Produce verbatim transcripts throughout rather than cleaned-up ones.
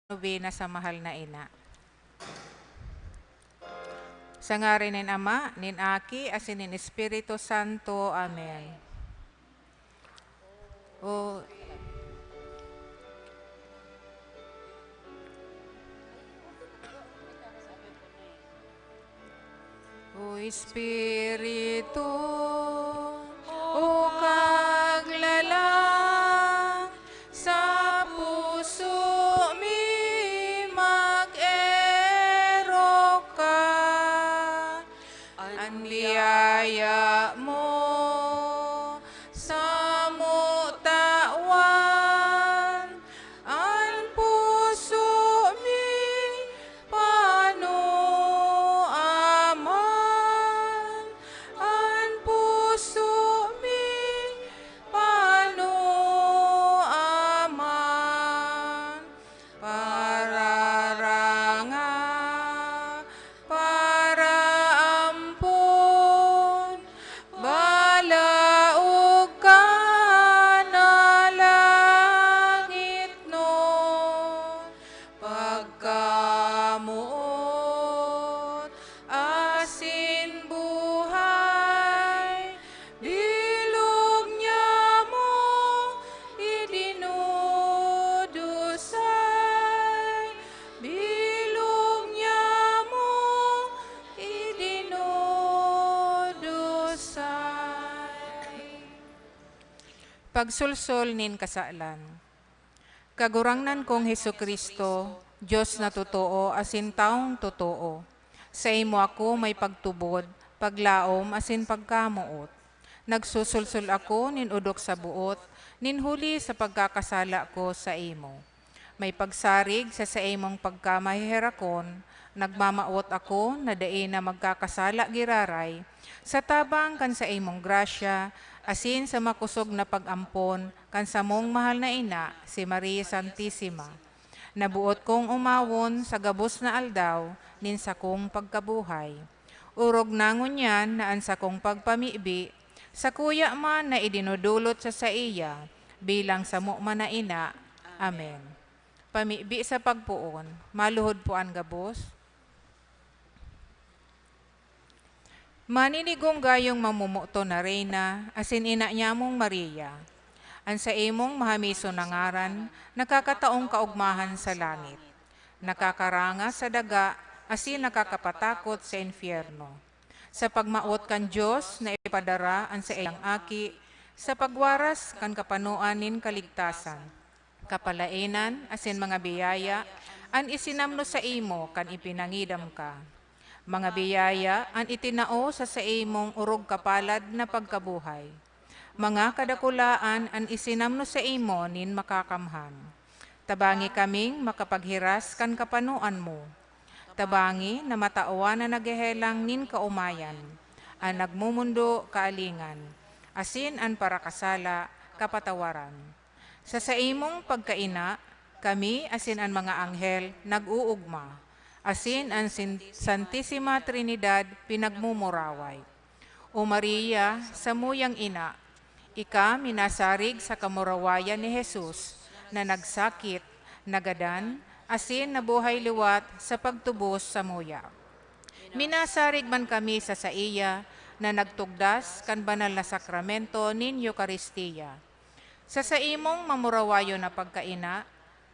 nobena sa mahal na ina. Sa ngaran nin Ama, nin Aki, asin nin Espiritu Santo. Amen. O, o Espiritu, o Kaglalang, sa puso mi mag-erok ka. An biyaya mo samo tawan, an puso mi panoaman, an puso mi panoaman. Pararanga, paraampon, balaog ka na langitnon, pagkamoot asin buhay, bilog niya mo idinudusay, bilog niya mo idinudusay. Pagsulsol nin kasalan. Kagurangnan kong Jesu-Cristo, Dios na totoo asin tawong totoo, saimo ako may pagtubod, paglaom asin pagkamoot. Nagsusulsol ako nin odok sa boot nin huli sa pagkakasala ko saimo. May pagsarig sa saimong pagkamaheherakon, nagmamawot ako na dai na magkakasala giraray, sa tabang kan saimong grasya asin sa makosog na pag-ampon kan samong mahal na ina, si Maria Santisima. Naboot kong omawon sa gabos na aldaw nin sakong pagkabuhay. Orog na ngunyan na an sakong pagpamibi, sakuya man na idinodolot sa saiya, bilang samo man na ina. Amen. Pamibi sa pagpoon. Maluhod po an gabos. Maninigong gayong mamomoton na Reyna, asin ina niyamong Maria. An saimong mahamison na ngaran, nakakataong kaogmahan sa langit. Nakakaranga sa daga, asin nakakapatakot sa infierno. Sa pagmawot kan Dios na ipadara an saiyang Aki, sa pagwaras kan kapanoan nin kaligtasan, kapalaenan asin mga biyaya an isinamno saimo kan ipinangidam ka. Mga biyaya an itinao sa saimong orog kapalad na pagkabuhay. Mga kadakulaan an isinamno saimo nin makakamhan. Tabangi kaming makapaghiras kan kapanoan mo. Tabangi na matawan na naghehelang nin kaomayan, an nagmomondo kaalingan, asin an parakasala kapatawaran. Sa saimong pagkaina, kami asin an mga anghel nag-oogma, asin an Sin-, Santisima Trinidad pinagmumuraway. O Maria, samuyang ina, ika minasarig sa kamurawayan ni Jesus na nagsakit, nagadan, asin nabuhay liwat sa pagtubos samuya. Minasarig man kami sa saiya na nagtugdas kan banal na sakramento nin Eukaristia. Sa saimong mamurawayon na pagkaina,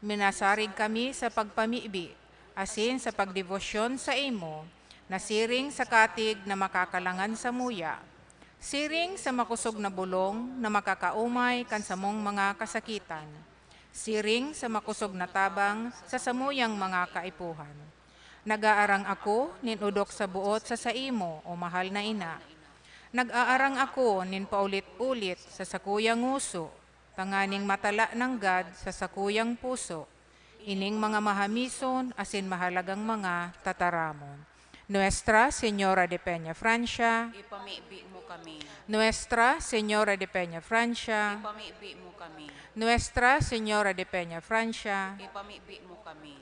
minasarig kami sa pagpamibi asin sa pagdebosyon saimo, na siring sa katig na makakalangan samuya, siring sa makosog na bolong na makakaomay kan samong mga kasakitan, siring sa makosog na tabang sa samuyang mga kaipuhan. Nag-aarang ako nin odok sa boot sa saimo, o mahal na ina. Nag-aarang ako nin paulit-ulit sa sakuyang ngoso, tanganing matala nanggad sa sakuyang puso ining mga mahamison asin mahalagang mga tataramon. Nuestra Señora de Peña Francia. Ipamibi mo kami. Nuestra Señora de Peña Francia. Ipamibi mo kami. Nuestra Señora de Peña Francia. Ipamibi mo kami.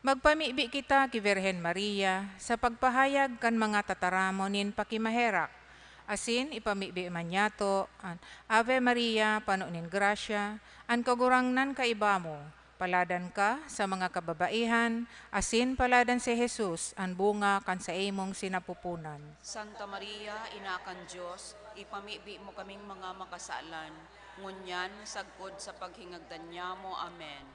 Magpamibi kita ki Birhen Maria sa pagpahayag kan mga tataramon nin pakimaherak, asin ipamibi man niyato an Ave Maria, pano nin grasya, an Kagurangnan kaiba mo, Paladan ka sa mga kababaihan, asin paladan si Jesus, an bunga kan saimong sinapupunan. Santa Maria, Ina kan Dios, ipamibi mo kaming mga makasalan, ngunyan sagkod sa paghingagdan nyamo. Amen.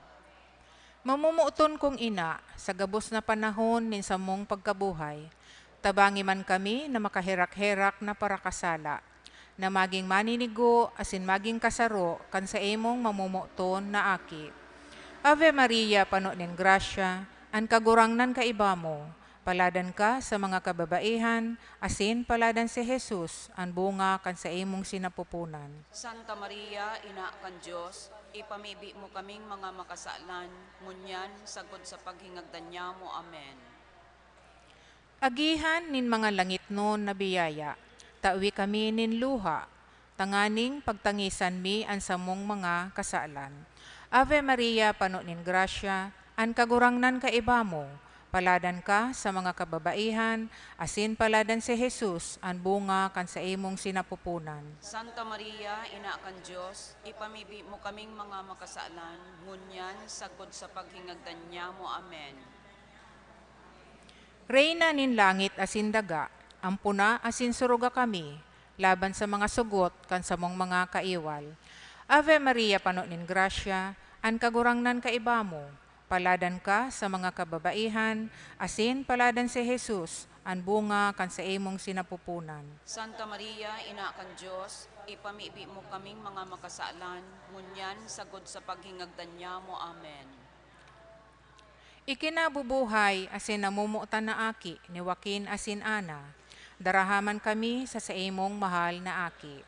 Mamomoton kong ina, sa gabos na panahon nin samong pagkabuhay, tabangi man kami na makaherak-herak na parakasala, na magin maninigo asin magin kasaro kan saimong mamomoton na Aki. Ave Maria, pano nin grasya, an Kagurangnan kaiba mo. Paladan ka sa mga kababaihan, asin paladan si Jesus, an bunga kan saimong sinapupunan. Santa Maria, Ina kan Dios, ipamibi mo kaming mga makasalan, ngunyan sagkod sa paghingagdan nyamo. Amen. Agihan nin mga langitnon na biyaya, tawi kami nin luha, tanganing pagtangisan mi an samong mga kasalan. Ave Maria, pano nin grasya, an Kagurangnan kaiba mo. Paladan ka sa mga kababaihan, asin paladan si Jesus, an bunga kan saimong sinapupunan. Santa Maria, Ina kan Dios, ipamibi mo kaming mga makasalan, ngunyan sagkod sa paghingagdan nyamo. Amen. Reina nin langit asin daga, ampona asin suruga kami laban sa mga sugot kan samong mga kaiwal. Ave Maria, pano nin grasya, an Kagurangnan kaiba mo. Paladan ka sa mga kababaihan, asin paladan si Jesus, an bunga kan saimong sinapupunan. Santa Maria, Ina kan Dios, ipamibi mo kaming mga makasalan, ngunyan sagkod sa paghingagdan nyamo. Amen. Ikinabubuhay asin namomotan na aki ni Joaquin asin Ana, daraha man kami sa saimong mahal na aki.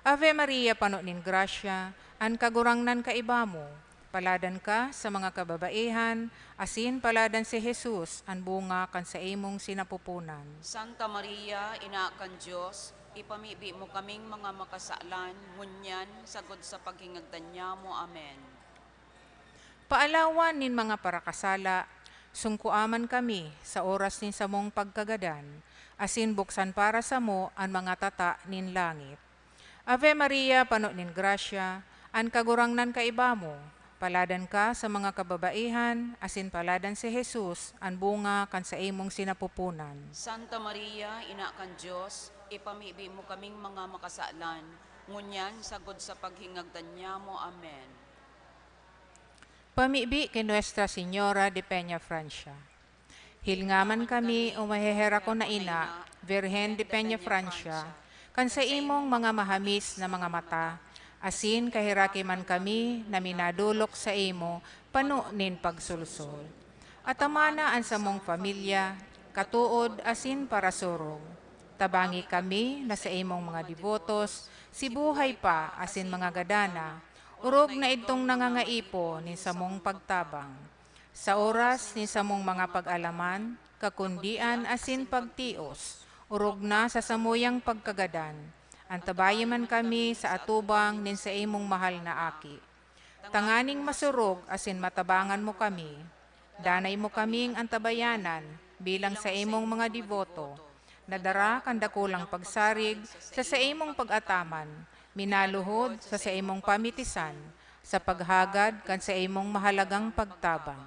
Ave Maria, pano nin grasya, an Kagurangnan kaiba mo. Paladan ka sa mga kababaihan, asin paladan si Jesus, an bunga kan saimong sinapupunan. Santa Maria, Ina kan Dios, ipamibi mo kaming mga makasalan, ngunyan sagkod sa paghingagdan nyamo. Amen. Paalawan nin mga parakasala, sungkoa man kami sa oras nin samong pagkagadan, asin buksan para samo an mga tata nin langit. Ave Maria, pano nin grasya, an Kagurangnan kaiba mo. Paladan ka sa mga kababaihan, asin paladan si Jesus, an bunga kan saimong sinapupunan. Santa Maria, Ina kan Dios, ipamibi mo kaming mga makasalan, ngunyan sagkod sa paghingagdan nyamo. Amen. Pamibi ki Nuestra Señora de Peñafrancia. Hilnga man kami o maheherakon na ina, Virgen de Peñafrancia, kan saimong mga mahamis na mga mata, asin kaheraki man kami na minadolok saimo pano nin pagsolsol. Atamana an samong pamilya, katood asin parasurog. Tabangi kami na saimong mga debotos, si buhay pa asin mga gadana, orog na idtong nangangaipo nin samong pagtabang. Sa oras nin samong mga pag-alaman, kakundian asin pagtios, orog na sa samuyang pagkagadan, antabayi man kami sa atubang nin saimong mahal na aki. Tanganing masurog asin matabangan mo kami, danay mo kaming antabayanan bilang saimong mga deboto, na dara kan dakulang pagsarig sa saimong pag-ataman, minaluhod sa saimong pamitisan, sa paghagad kan saimong mahalagang pagtabang.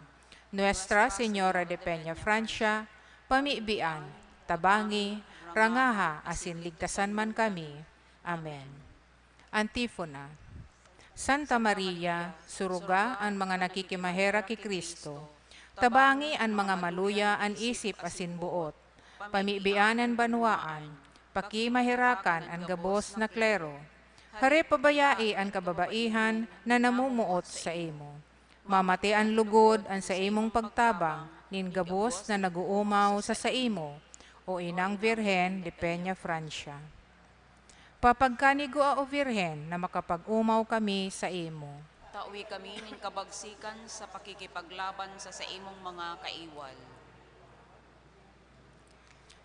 Nuestra Señora de Peñafrancia, pamibian, tabangi, rangaha, asin ligtasan man kami. Amen. Antifona. Santa Maria, suruga an mga nakikimaherak ki Cristo, tabangi an mga maluya an isip asin boot, pamibian an banwaan, pakimaherakan an gabos na klero. Hare pabayai an kababaihan na namomoot saimo. Mamate an lugod an saimong pagtabang nin gabos na nag-oomaw sa saimo, o Inang Birhen de Peñafrancia. Papagkanigua, o Birhen, na makapag-omaw kami saimo. Tawi kami nin kabagsikan sa pakikipaglaban sa saimong mga kaiwal.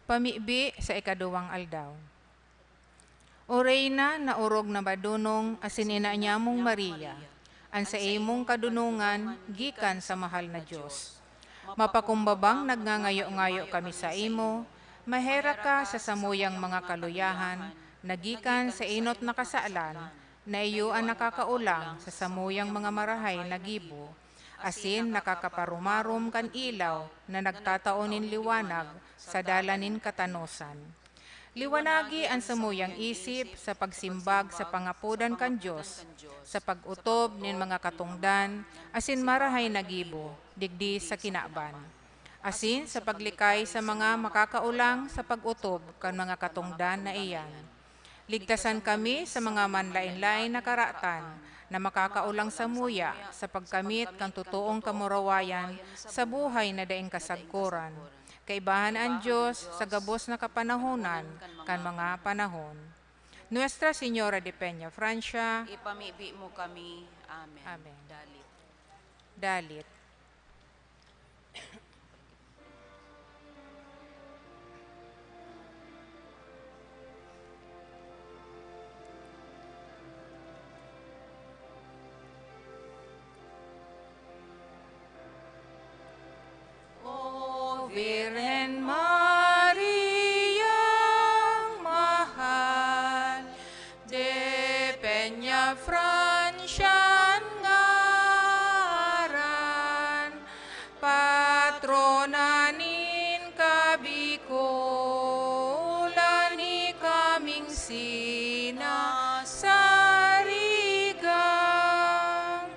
Pamibi sa ikaduwang aldaw. O Reyna na orog na madonong asin ina nyamong Maria, an saimong kadonongan gikan sa mahal na Dios. Mapakumbabang nagngangayo-ngayo kami saimo, maherak ka sa samuyang mga kaluyahan na gikan sa enot na kasalan, na iyo an nakakaolang sa samuyang mga marahay na gibo, asin nakakaparumarom kan ilaw na nagtatao nin liwanag sa dalan nin katanosan. Liwanagi an samuyang isip sa pagsimbag sa pangapodan kan Dios, sa pag-otob nin mga katongdan asin marahay na gibo digdi sa kinaban, asin sa paglikay sa mga makakaolang sa pag-otob kan mga katongdan na iyan. Ligtasan kami sa mga manlaen-laen na karatan na makakaolang samuya sa pagkamit kan totoong kamurawayan sa buhay na daing kasagkoran. Kaibahan an Dios sa gabos na kapanahonan kan mga panahon. Nuestra Señora de Peña Francia. Ipamibi mo kami. Amen. Amen. Dalit. Dalit. O Virgen Mariang mahal, de Peña Francia an ngaran, patrona nin kabikolan, ikaming sinasarigan.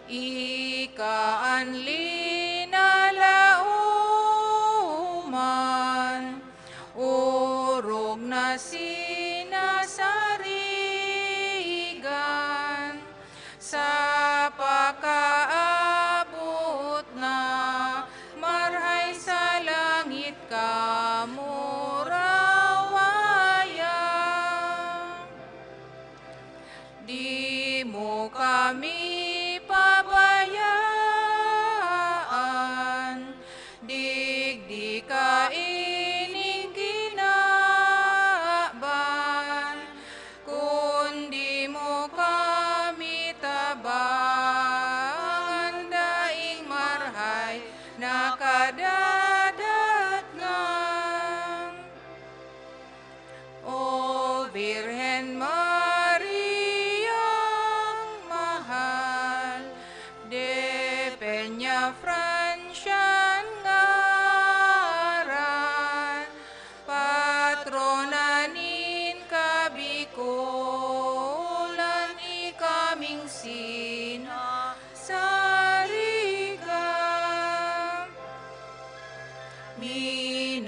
Ika an linalaoman, orog na sinasarigan, sa pakaabot na marhay sa langit kamurawayan. Di mo kami pabayaan, digdi kaining kinaban, kundi mo kami tabangan daing marhay na kadadatngan. O Virgen Mariang mahal, de Peña Francia an ngaran, patrona nin kabikolan, ikaming sinasarigan.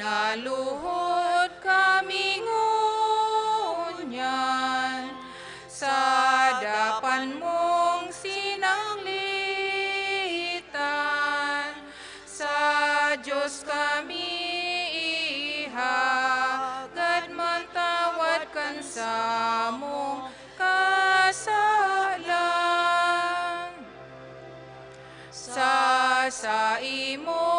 Minaluhod kami ngunyan sa dapan mong sinanglitan. Sa Dios kami ihagad mantawad kan samong kasalan. Sa saimo,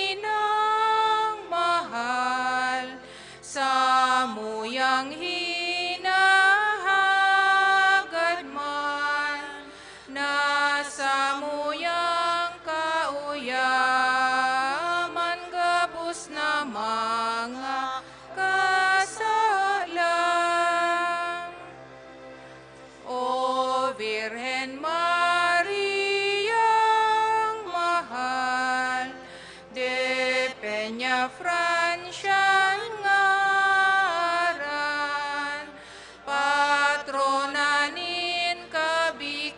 Inang mahal, samuyang hinahagad man na samuyang kauyaman gabos na mga kasalan. O Virgen Mariang mahal, de Peña Francia an ngaran, patrona nin kabikolan,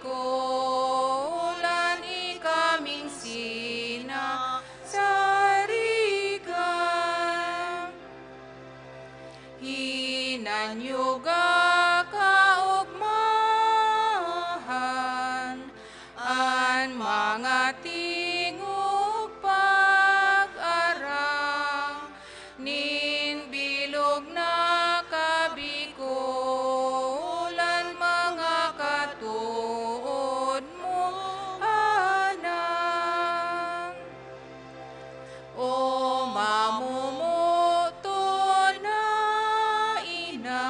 ikaming sinasarigan. Hinanyuga kaogmahan an mga tingog pag-arang nin bilog na kabikolan, mga katood mo hanang. O mamomoton na ina,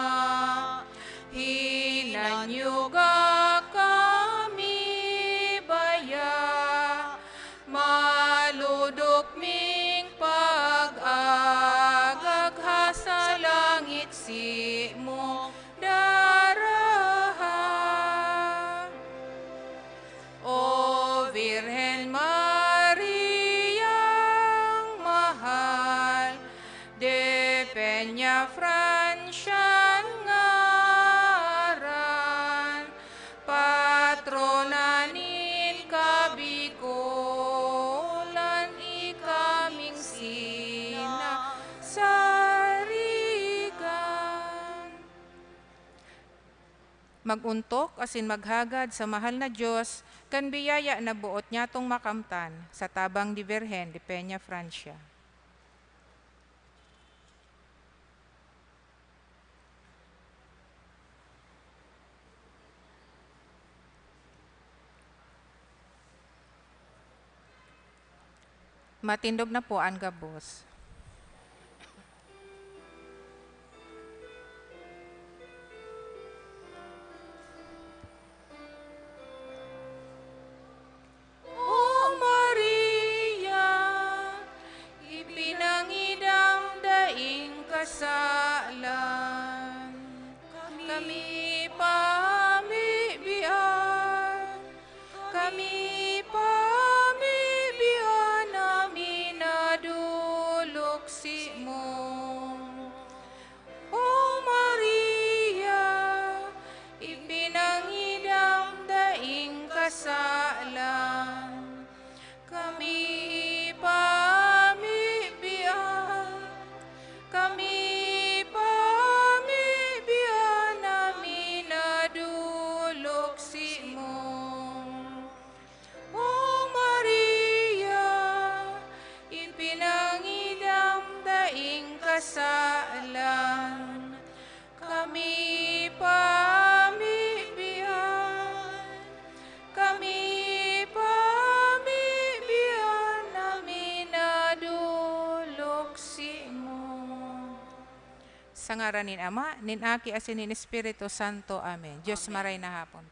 hinanyuga kami baya, malodok ming pag-agagha sa langit simo daraha. O Birhen Mariang mahal, de Peña Francia an ngaran, patrona nin kabikolan, ikaming sinasarigan. Mag-ontok asin maghagad sa mahal na Dios kan biyaya na boot nyatong makamtan sa tabang ni Birhen de Peña Francia. Matindog na po an gabos. O Maria, ipinangidam daing kasalan, kami pamibian, kami pamibian na minadulok simo. O Maria, ipinangidam daing kasalan, kami pamibian, kami pamibian na minadulok simo. O Maria, ipinangidam daing kasalan, kami pamibian, kami pamibian na minadolok simo. Sa ngaran nin Ama, nin Aki, asin nin Espiritu Santo. Amen. Diyos, maray na hapon.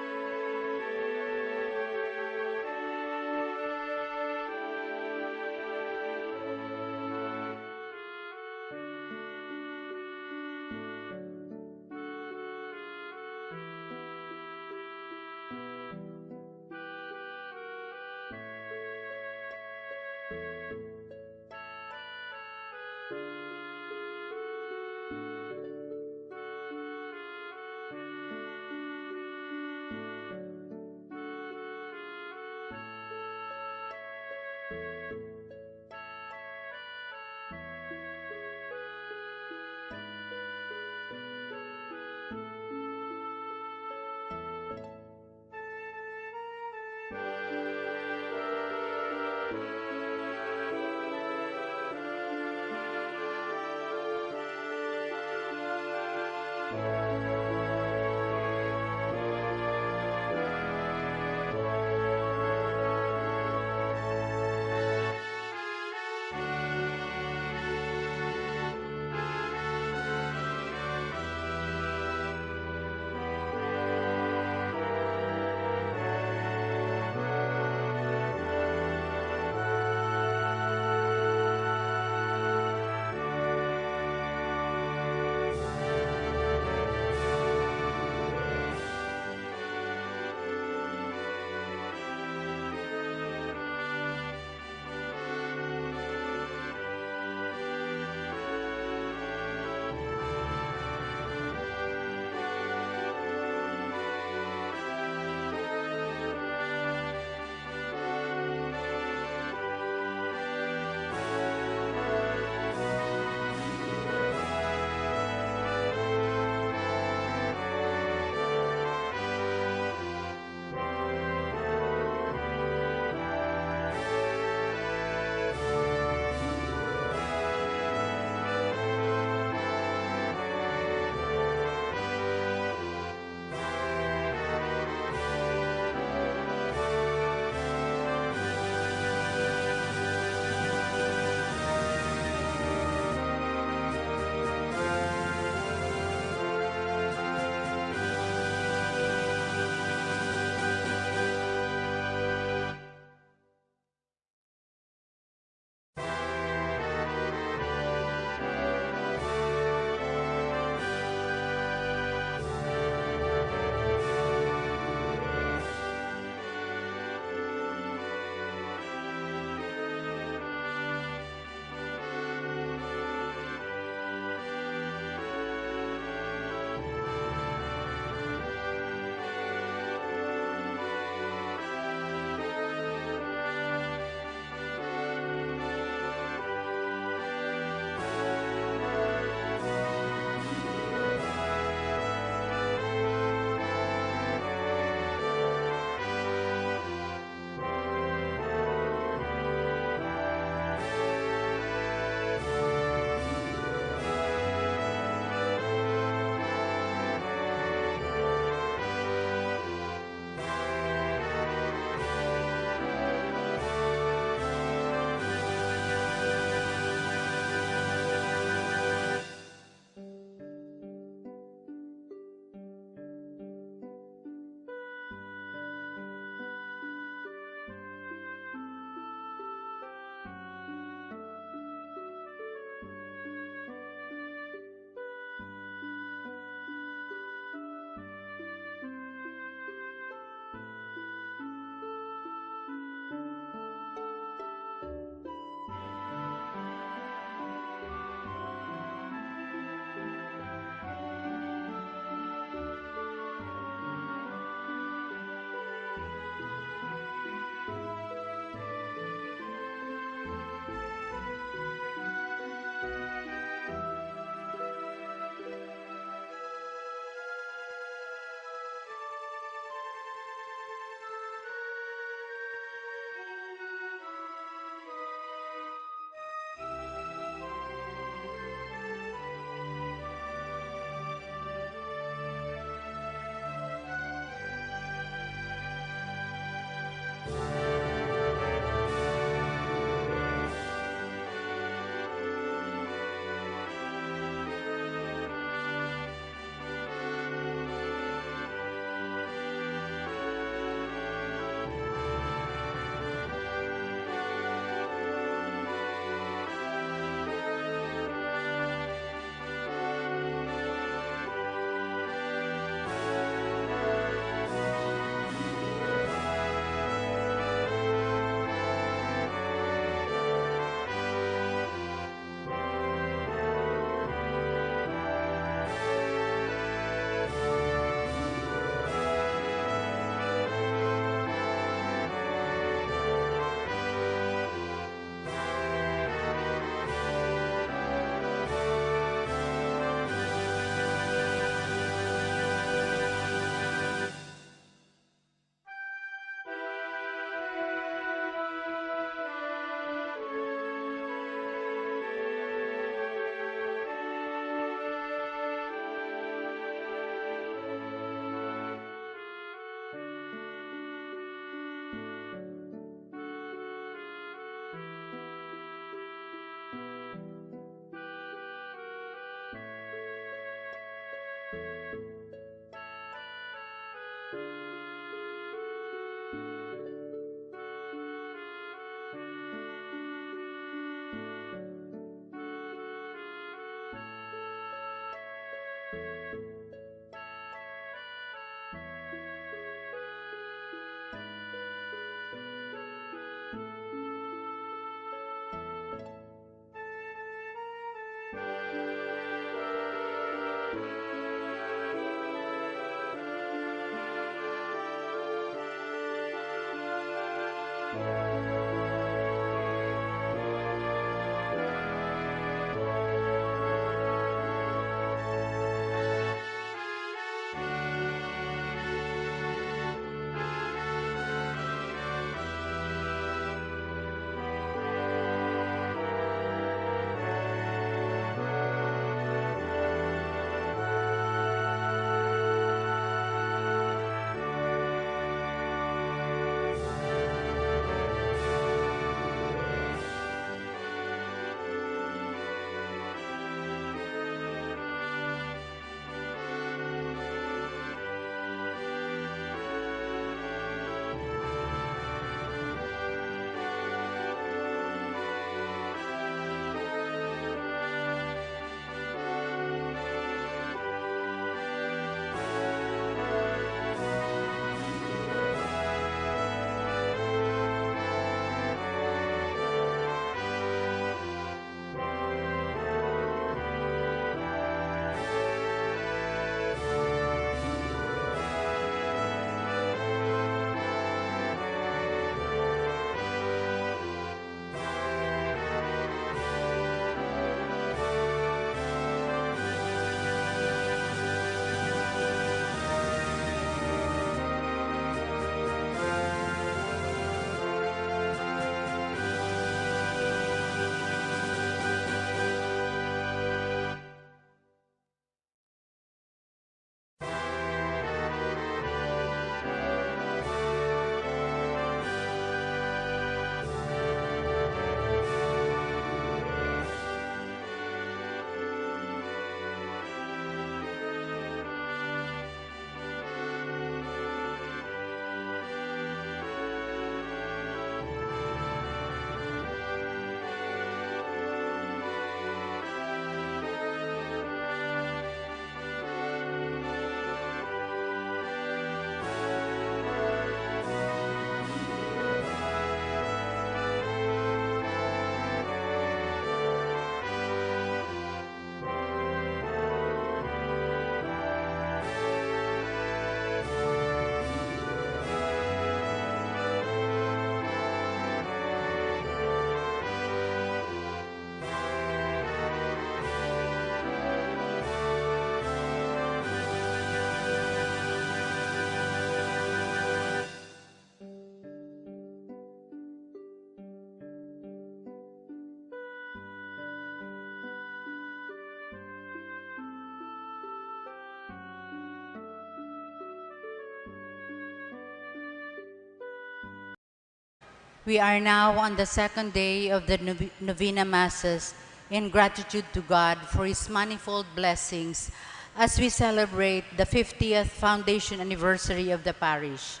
We are now on the second day of the nove-, novena masses in gratitude to God for His manifold blessings as we celebrate the fiftieth foundation anniversary of the parish.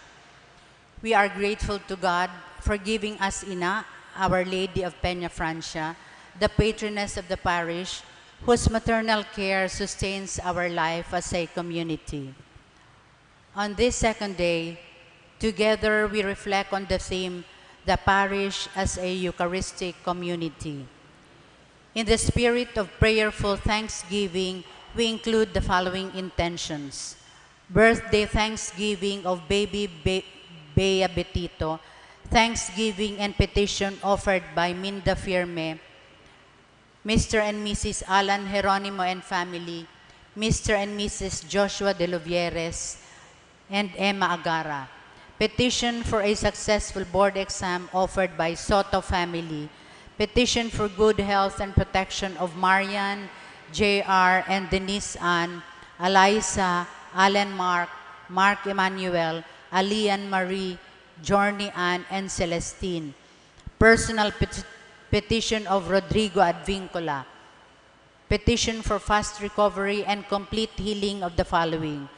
We are grateful to God for giving us Ina, Our Lady of Peña Francia, the patroness of the parish, whose maternal care sustains our life as a community. On this second day, together we reflect on the theme, "The Parish as a Eucharistic Community." In the spirit of prayerful thanksgiving, we include the following intentions: birthday thanksgiving of baby Be-, Bea Betito, thanksgiving and petition offered by Minda Firme, Mister and Missus Alan Jeronimo and family, Mister and Missus Joshua De Luvieres, and Emma Agara. Petition for a successful board exam offered by Soto family. Petition for good health and protection of Marian, J R, and Denise Ann, Eliza, Alan Mark, Mark Emmanuel, Alian Marie, Journey Ann, and Celestine. Personal pet-, petition of Rodrigo Advincula. Petition for fast recovery and complete healing of the following: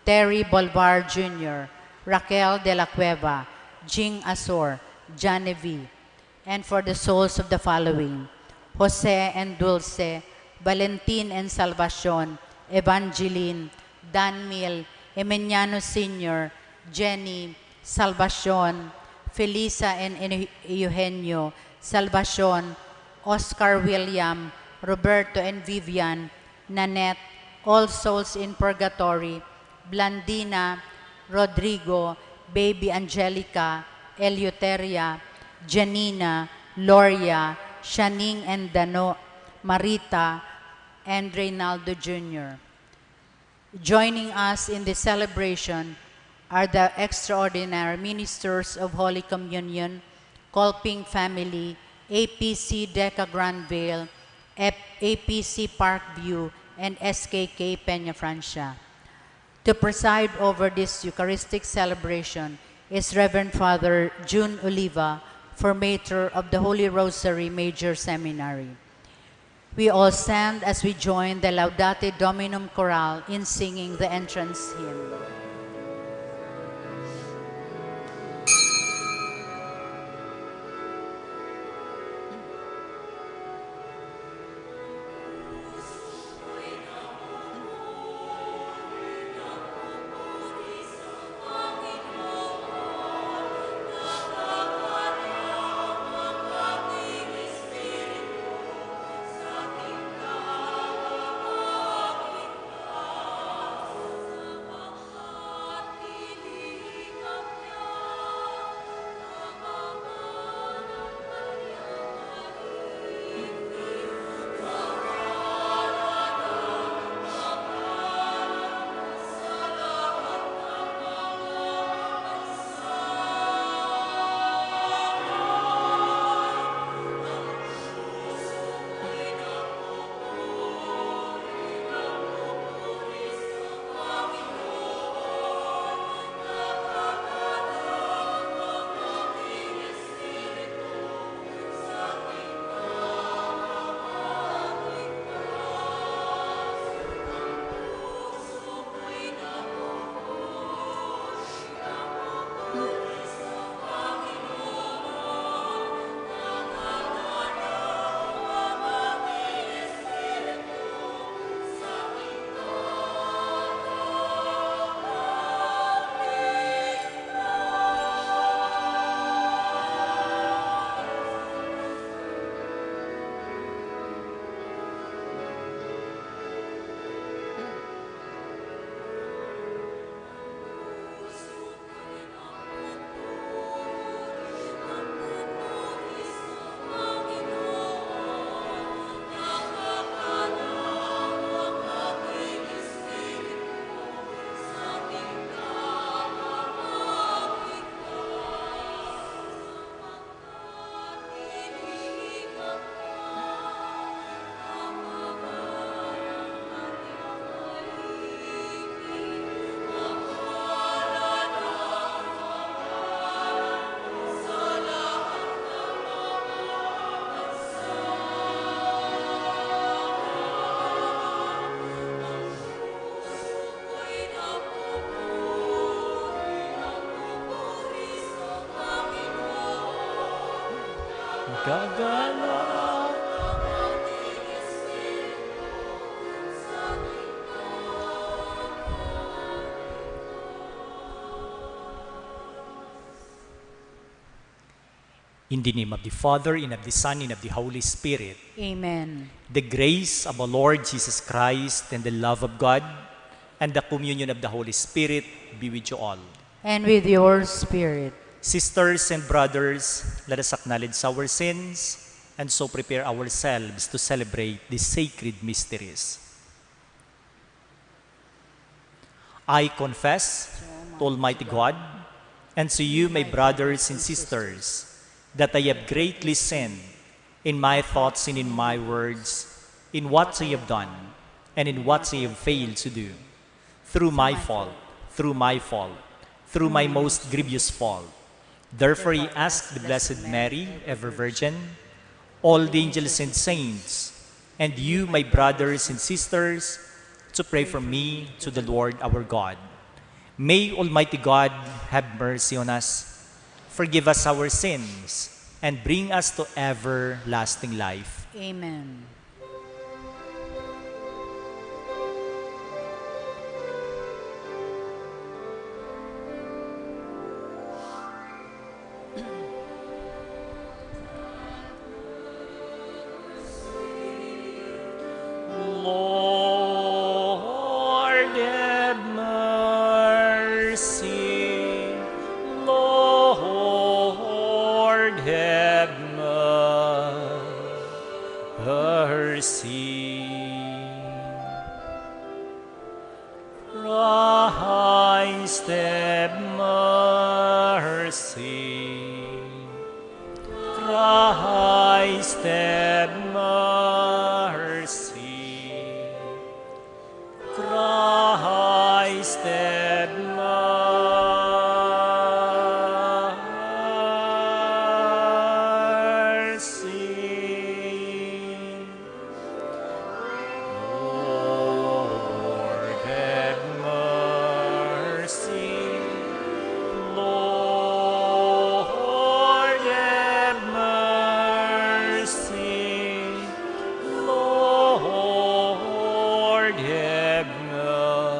Terry Bolvar Junior, Raquel de la Cueva, Jing Asor, Janevi, and for the souls of the following: Jose and Dulce, Valentin and Salvacion, Evangeline, Danmil, Emeniano Senior, Jenny, Salvacion, Felisa and Ene-, Eugenio, Salvacion, Oscar William, Roberto and Vivian, Nanette, all souls in purgatory, Blandina, Rodrigo, Baby Angelica, Eleuteria, Janina, Loria, Shaning and Dano, Marita, and Reynaldo Junior. Joining us in this celebration are the extraordinary ministers of Holy Communion, Colping family, A P C Deca Granville, Ep-, A P C Parkview, and S K K Peña Francia. To preside over this Eucharistic celebration is Reverend Father Jun Oliva, formator of the Holy Rosary Major Seminary. We all stand as we join the Laudate Dominum Chorale in singing the entrance hymn. In the name of the Father, and of the Son, and of the Holy Spirit. Amen. The grace of our Lord Jesus Christ, and the love of God, and the communion of the Holy Spirit be with you all. And with your spirit. Sisters and brothers, let us acknowledge our sins and so prepare ourselves to celebrate the sacred mysteries. I confess to Almighty God and to you, my brothers and sisters, that I have greatly sinned in my thoughts and in my words, in what I have done and in what I have failed to do, through my fault, through my fault, through my most grievous fault. Therefore, I ask the Blessed Mary, ever Virgin, all the angels and saints, and you, my brothers and sisters, to pray for me to the Lord our God. May Almighty God have mercy on us, forgive us our sins, and bring us to everlasting life. Amen. Lord, have mercy. Lord, have mercy. Christ, have mercy. Christ, have mercy. Christ, have mercy. Lord, have mercy. Lord, have mercy. Lord, have mercy.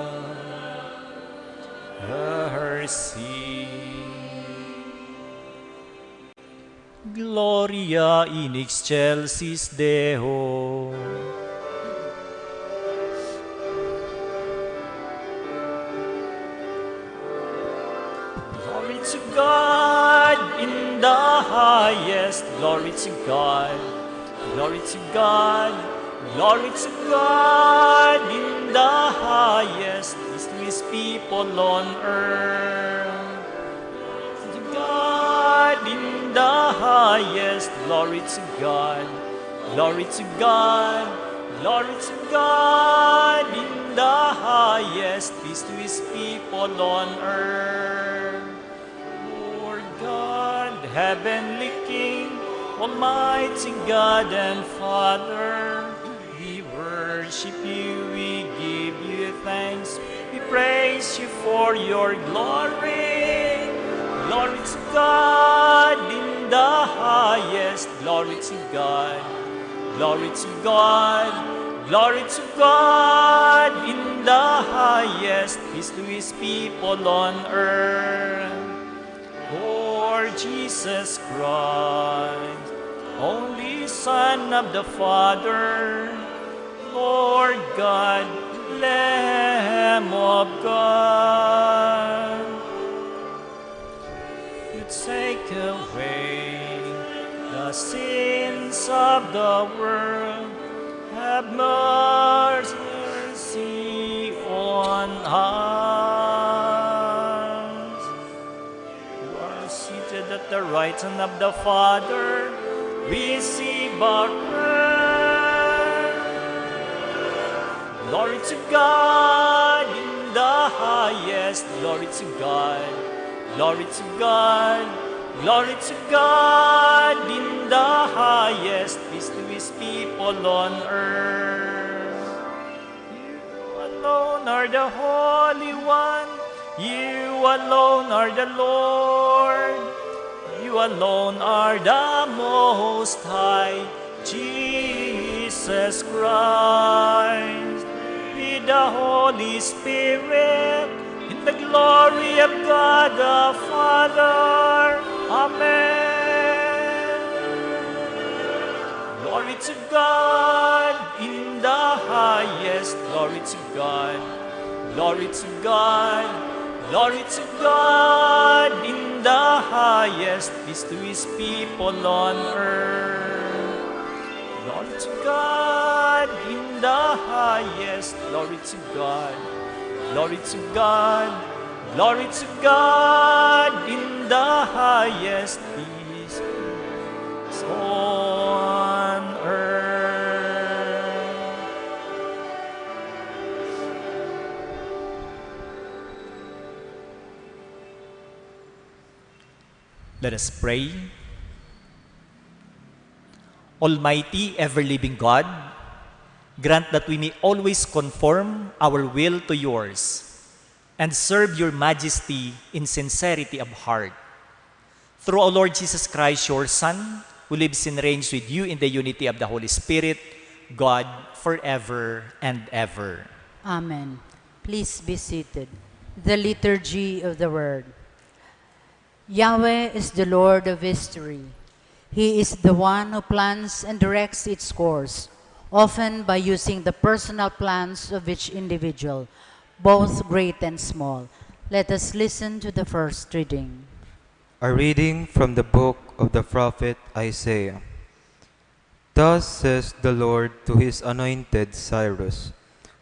Gloria in excelsis Deo. Glory to God in the highest. Glory to God. Glory to God. Glory to God in the highest. Peace to his people on earth. To God in the highest, glory to God, glory to God, glory to God in the highest, peace to his people on earth. Lord God, heavenly King, Almighty God and Father, we worship you, we give you thanks, we praise you for your glory. Glory to God in the highest. Glory to God. Glory to God. Glory to God in the highest. Peace to his people on earth. Lord Jesus Christ, only Son of the Father, Lord God, Lamb of God, you take away the sins of the world. Have mercy on us. You are seated at the right hand of the Father. Receive our prayer. Glory to God in the highest. Glory to God. Glory to God. Glory to God in the highest. Peace to his people on earth. You alone are the Holy One. You alone are the Lord. You You alone are the Most High, Jesus Christ, with the Holy Spirit, in the glory of God the Father. Amen. Glory to God in the highest. Glory to God. Glory to God. Glory to God in the highest. Peace to his people on earth. Glory to God in the highest. Glory to God. Glory to God. Glory to God in the highest. Peace on earth. Let us pray. Almighty, ever-living God, grant that we may always conform our will to yours and serve your majesty in sincerity of heart. Through our Lord Jesus Christ, your Son, who lives and reigns with you in the unity of the Holy Spirit, God, forever and ever. Amen. Please be seated. The Liturgy of the Word. Yahweh is the Lord of history. He is the one who plans and directs its course, often by using the personal plans of each individual, both great and small. Let us listen to the first reading. A reading from the book of the prophet Isaiah. Thus says the Lord to his anointed Cyrus,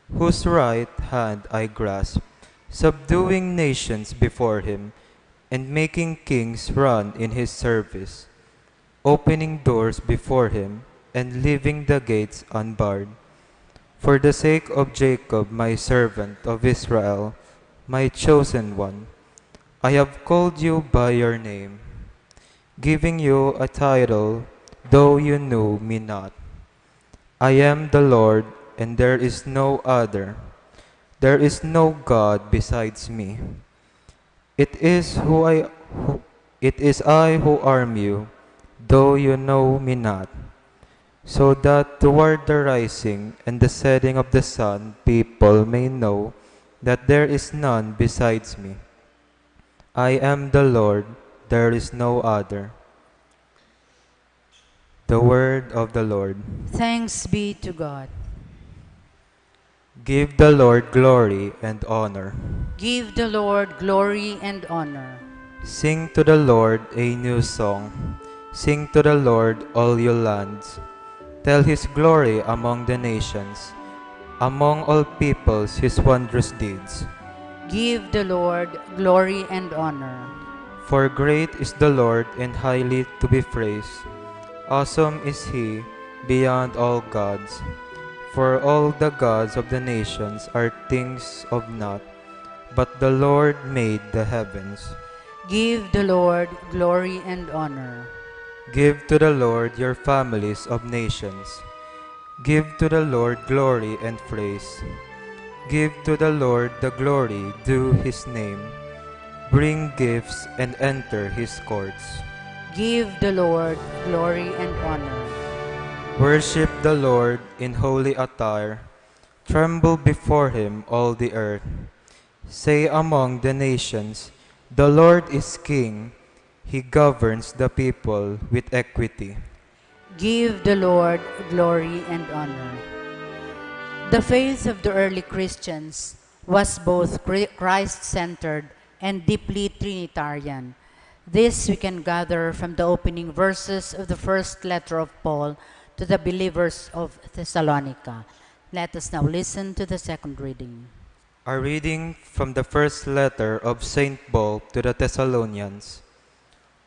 whose right hand I grasp, subduing nations before him, and making kings run in his service, opening doors before him, and leaving the gates unbarred. For the sake of Jacob, my servant, of Israel, my chosen one, I have called you by your name, giving you a title, though you knew me not. I am the Lord, and there is no other. There is no God besides me. It is who I, who, it is I who arm you, though you know me not, so that toward the rising and the setting of the sun people may know that there is none besides me. I am the Lord, there is no other. The word of the Lord. Thanks be to God. Give the Lord glory and honor. Give the Lord glory and honor. Sing to the Lord a new song. Sing to the Lord, all you lands. Tell his glory among the nations, among all peoples his wondrous deeds. Give the Lord glory and honor. For great is the Lord and highly to be praised. Awesome is he beyond all gods. For all the gods of the nations are things of naught, but the Lord made the heavens. Give the Lord glory and honor. Give to the Lord, your families of nations. Give to the Lord glory and praise. Give to the Lord the glory due his name. Bring gifts and enter his courts. Give the Lord glory and honor. Worship the Lord in holy attire. Tremble before him, all the earth. Say among the nations, "The Lord is king. He governs the people with equity." Give the Lord glory and honor. The faith of the early Christians was both Chri-, Christ-centered and deeply Trinitarian. This we can gather from the opening verses of the first letter of Paul to the believers of Thessalonica. Let us now listen to the second reading. A reading from the first letter of Saint Paul to the Thessalonians.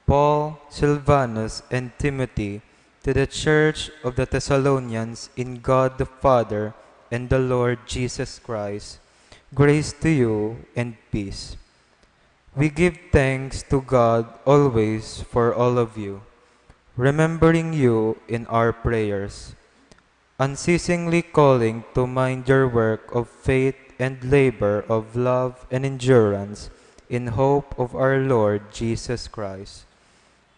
Paul, Silvanus, and Timothy, to the church of the Thessalonians in God the Father and the Lord Jesus Christ, grace to you and peace. We give thanks to God always for all of you, remembering you in our prayers, unceasingly calling to mind your work of faith and labor of love and endurance in hope of our Lord Jesus Christ.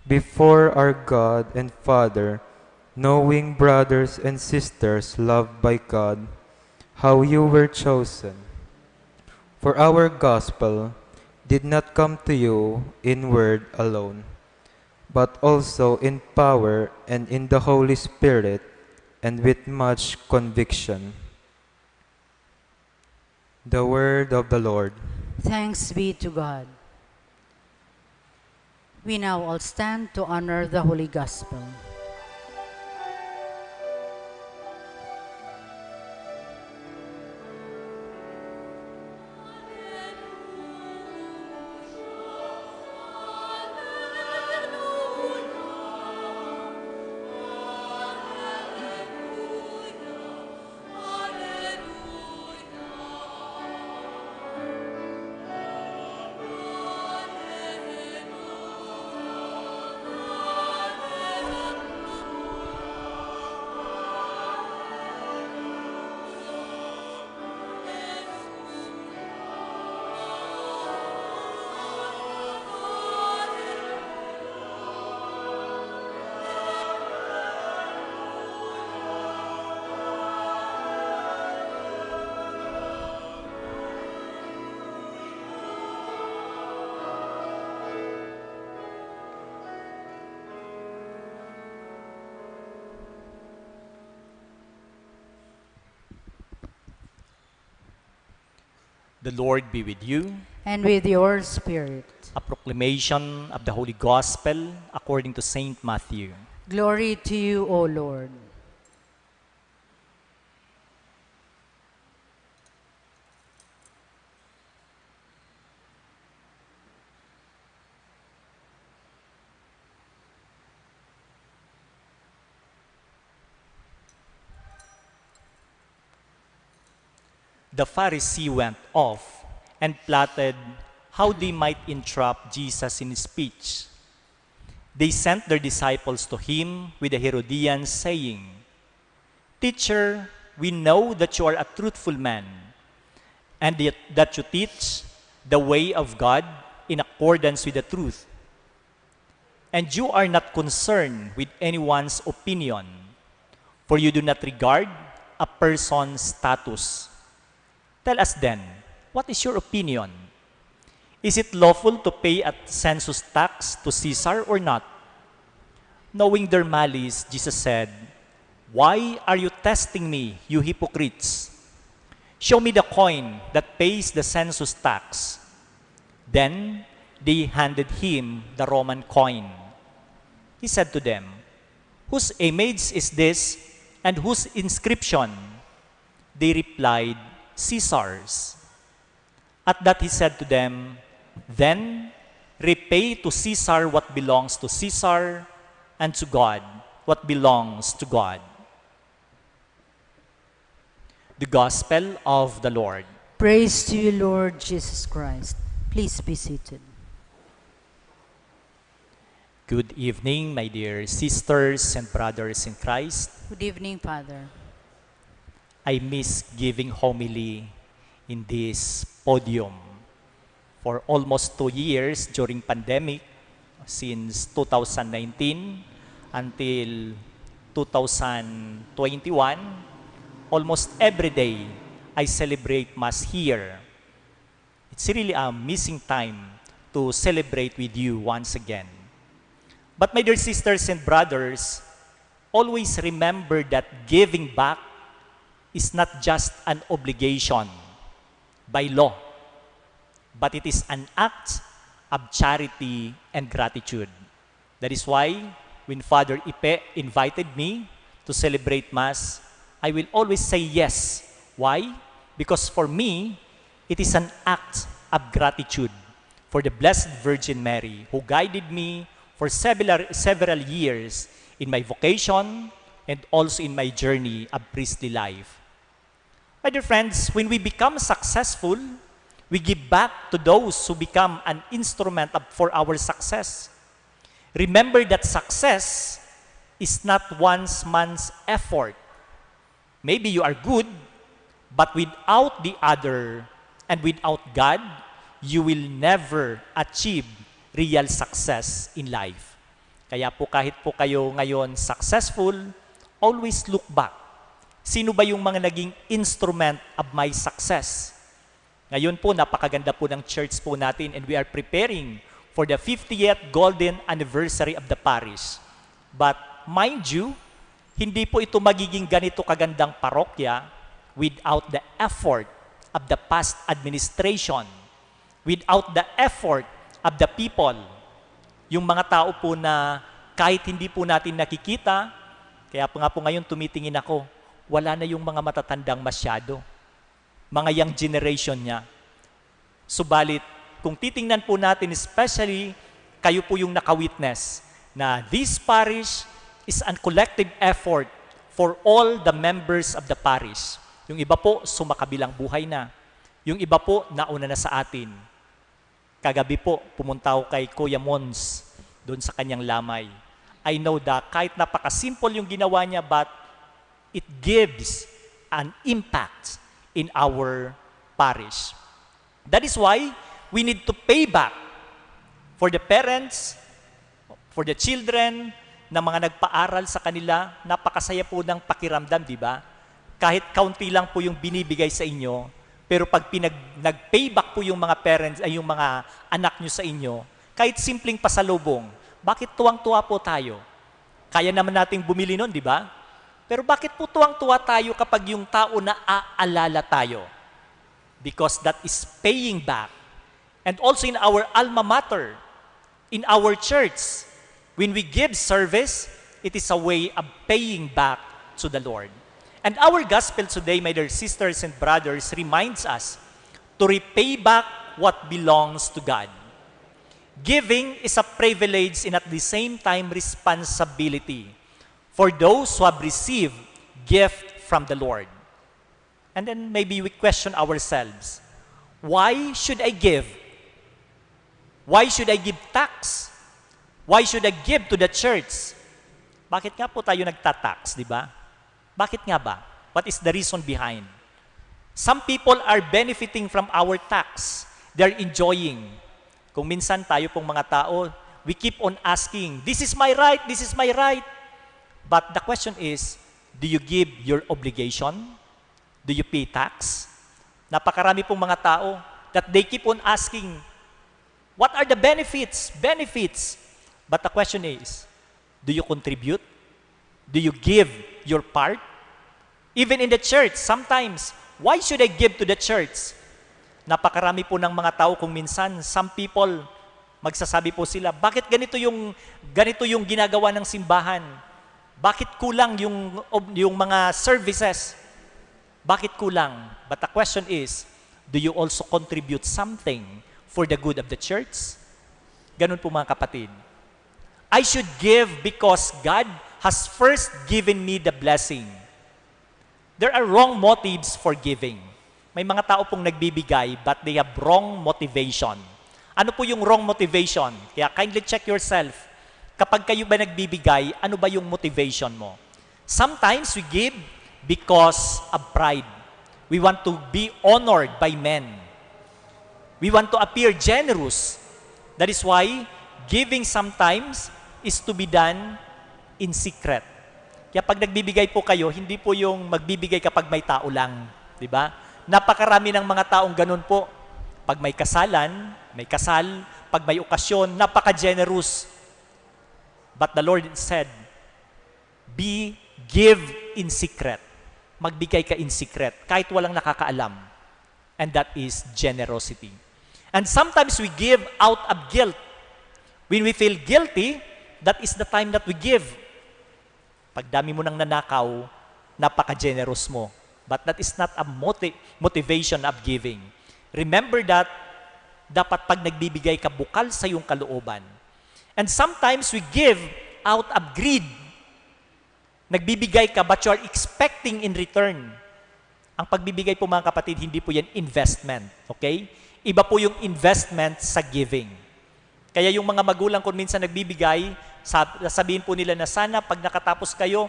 Before our God and Father, knowing, brothers and sisters loved by God, how you were chosen for our gospel did not come to you in word alone, but also in power and in the Holy Spirit, and with much conviction. The word of the Lord. Thanks be to God. We now all stand to honor the Holy Gospel. The Lord be with you. And with your spirit. A proclamation of the Holy Gospel according to Saint Matthew. Glory to you, O Lord. The Pharisee went off and plotted how they might entrap Jesus in speech. They sent their disciples to him with the Herodians, saying, "Teacher, we know that you are a truthful man, and that, that you teach the way of God in accordance with the truth. And you are not concerned with anyone's opinion, for you do not regard a person's status. Tell us then, what is your opinion? Is it lawful to pay a census tax to Caesar or not?" Knowing their malice, Jesus said, "Why are you testing me, you hypocrites? Show me the coin that pays the census tax." Then they handed him the Roman coin. He said to them, "Whose image is this, and whose inscription?" They replied, "Caesar's." At that he said to them, "Then repay to Caesar what belongs to Caesar, and to God what belongs to God." The Gospel of the Lord. Praise to you, Lord Jesus Christ. Please be seated. Good evening, my dear sisters and brothers in Christ. Good evening, Father. I miss giving homily in this podium for almost two years during pandemic, since two thousand nineteen until two thousand twenty-one. Almost every day, I celebrate Mass here. It's really a missing time to celebrate with you once again. But my dear sisters and brothers, always remember that giving back is not just an obligation by law, but it is an act of charity and gratitude. That is why, when Father Ipe invited me to celebrate Mass, I will always say yes. Why? Because for me, it is an act of gratitude for the Blessed Virgin Mary, who guided me for several, several years in my vocation and also in my journey of priestly life. My dear friends, when we become successful, we give back to those who become an instrument of, for our success. Remember that success is not one man's effort. Maybe you are good, but without the other and without God, you will never achieve real success in life. Kaya po, kahit po kayo ngayon successful, always look back. Sino ba yung mga naging instrument of my success? Ngayon po, napakaganda po ng church po natin, and we are preparing for the fiftieth golden anniversary of the parish. But mind you, hindi po ito magiging ganito kagandang parokya without the effort of the past administration, without the effort of the people. Yung mga tao po na kahit hindi po natin nakikita, kaya po nga po ngayon tumitingin ako, wala na yung mga matatandang masyado. Mga young generation niya. Subalit, kung titingnan po natin, especially kayo po yung naka-witness, na this parish is a collective effort for all the members of the parish. Yung iba po, sumakabilang buhay na. Yung iba po, nauna na sa atin. Kagabi po, pumunta ako kay Kuya Mons, doon sa kanyang lamay. I know that kahit napaka-simple yung ginawa niya, but it gives an impact in our parish. That is why we need to pay back for the parents, for the children, na mga nagpaaral sa kanila. Napakasaya po ng pakiramdam, di ba? Kahit kaunti lang po yung binibigay sa inyo, pero pag pinag-, nag-pay back po yung mga parents, ay yung mga anak nyo sa inyo, kahit simpleng pasalubong, bakit tuwang-tuwa po tayo? Kaya naman nating bumili nun, di ba? Pero bakit po tuwang-tuwa tayo kapag yung tao naaalala tayo? Because that is paying back. And also in our alma mater, in our church, when we give service, it is a way of paying back to the Lord. And our gospel today, my dear sisters and brothers, reminds us to repay back what belongs to God. Giving is a privilege and at the same time responsibility for those who have received gift from the Lord. And then maybe we question ourselves, "Why should I give? Why should I give tax? Why should I give to the church?" Bakit nga po tayo nagta-tax, di ba? Bakit nga ba? What is the reason behind? Some people are benefiting from our tax. They're enjoying. Kung minsan tayo pong mga tao, we keep on asking, "This is my right, this is my right." But the question is, do you give your obligation? Do you pay tax? Napakarami pong mga tao that they keep on asking, "What are the benefits? Benefits." But the question is, do you contribute? Do you give your part? Even in the church, sometimes, "Why should I give to the church?" Napakarami po ng mga tao kung minsan, some people, magsasabi po sila, "Bakit ganito yung, ganito yung ginagawa ng simbahan? Bakit kulang yung, yung mga services? Bakit kulang?" But the question is, do you also contribute something for the good of the church? Ganun po, mga kapatid. I should give because God has first given me the blessing. There are wrong motives for giving. May mga tao pong nagbibigay, but they have wrong motivation. Ano po yung wrong motivation? Kaya kindly check yourself. Kapag kayo ba nagbibigay, ano ba yung motivation mo? Sometimes we give because of pride. We want to be honored by men. We want to appear generous. That is why giving sometimes is to be done in secret. Kaya pag nagbibigay po kayo, hindi po yung magbibigay kapag may tao lang, di ba? Napakarami ng mga taong ganun po. Pag may kasalan, may kasal, pag may okasyon, napaka-generous. But the Lord said, "Be, give in secret." Magbigay ka in secret, kahit walang nakakaalam. And that is generosity. And sometimes we give out of guilt. When we feel guilty, that is the time that we give. Pag dami mo nang nanakaw, napaka-generous mo. But that is not a moti-, motivation of giving. Remember that, dapat pag nagbibigay ka, bukal sa iyong kalooban. And sometimes we give out of greed. Nagbibigay ka, but you are expecting in return. Ang pagbibigay po, mga kapatid, hindi po yan investment. Okay? Iba po yung investment sa giving. Kaya yung mga magulang, kung minsan nagbibigay, sab-, sasabihin po nila na, "Sana pag nakatapos kayo,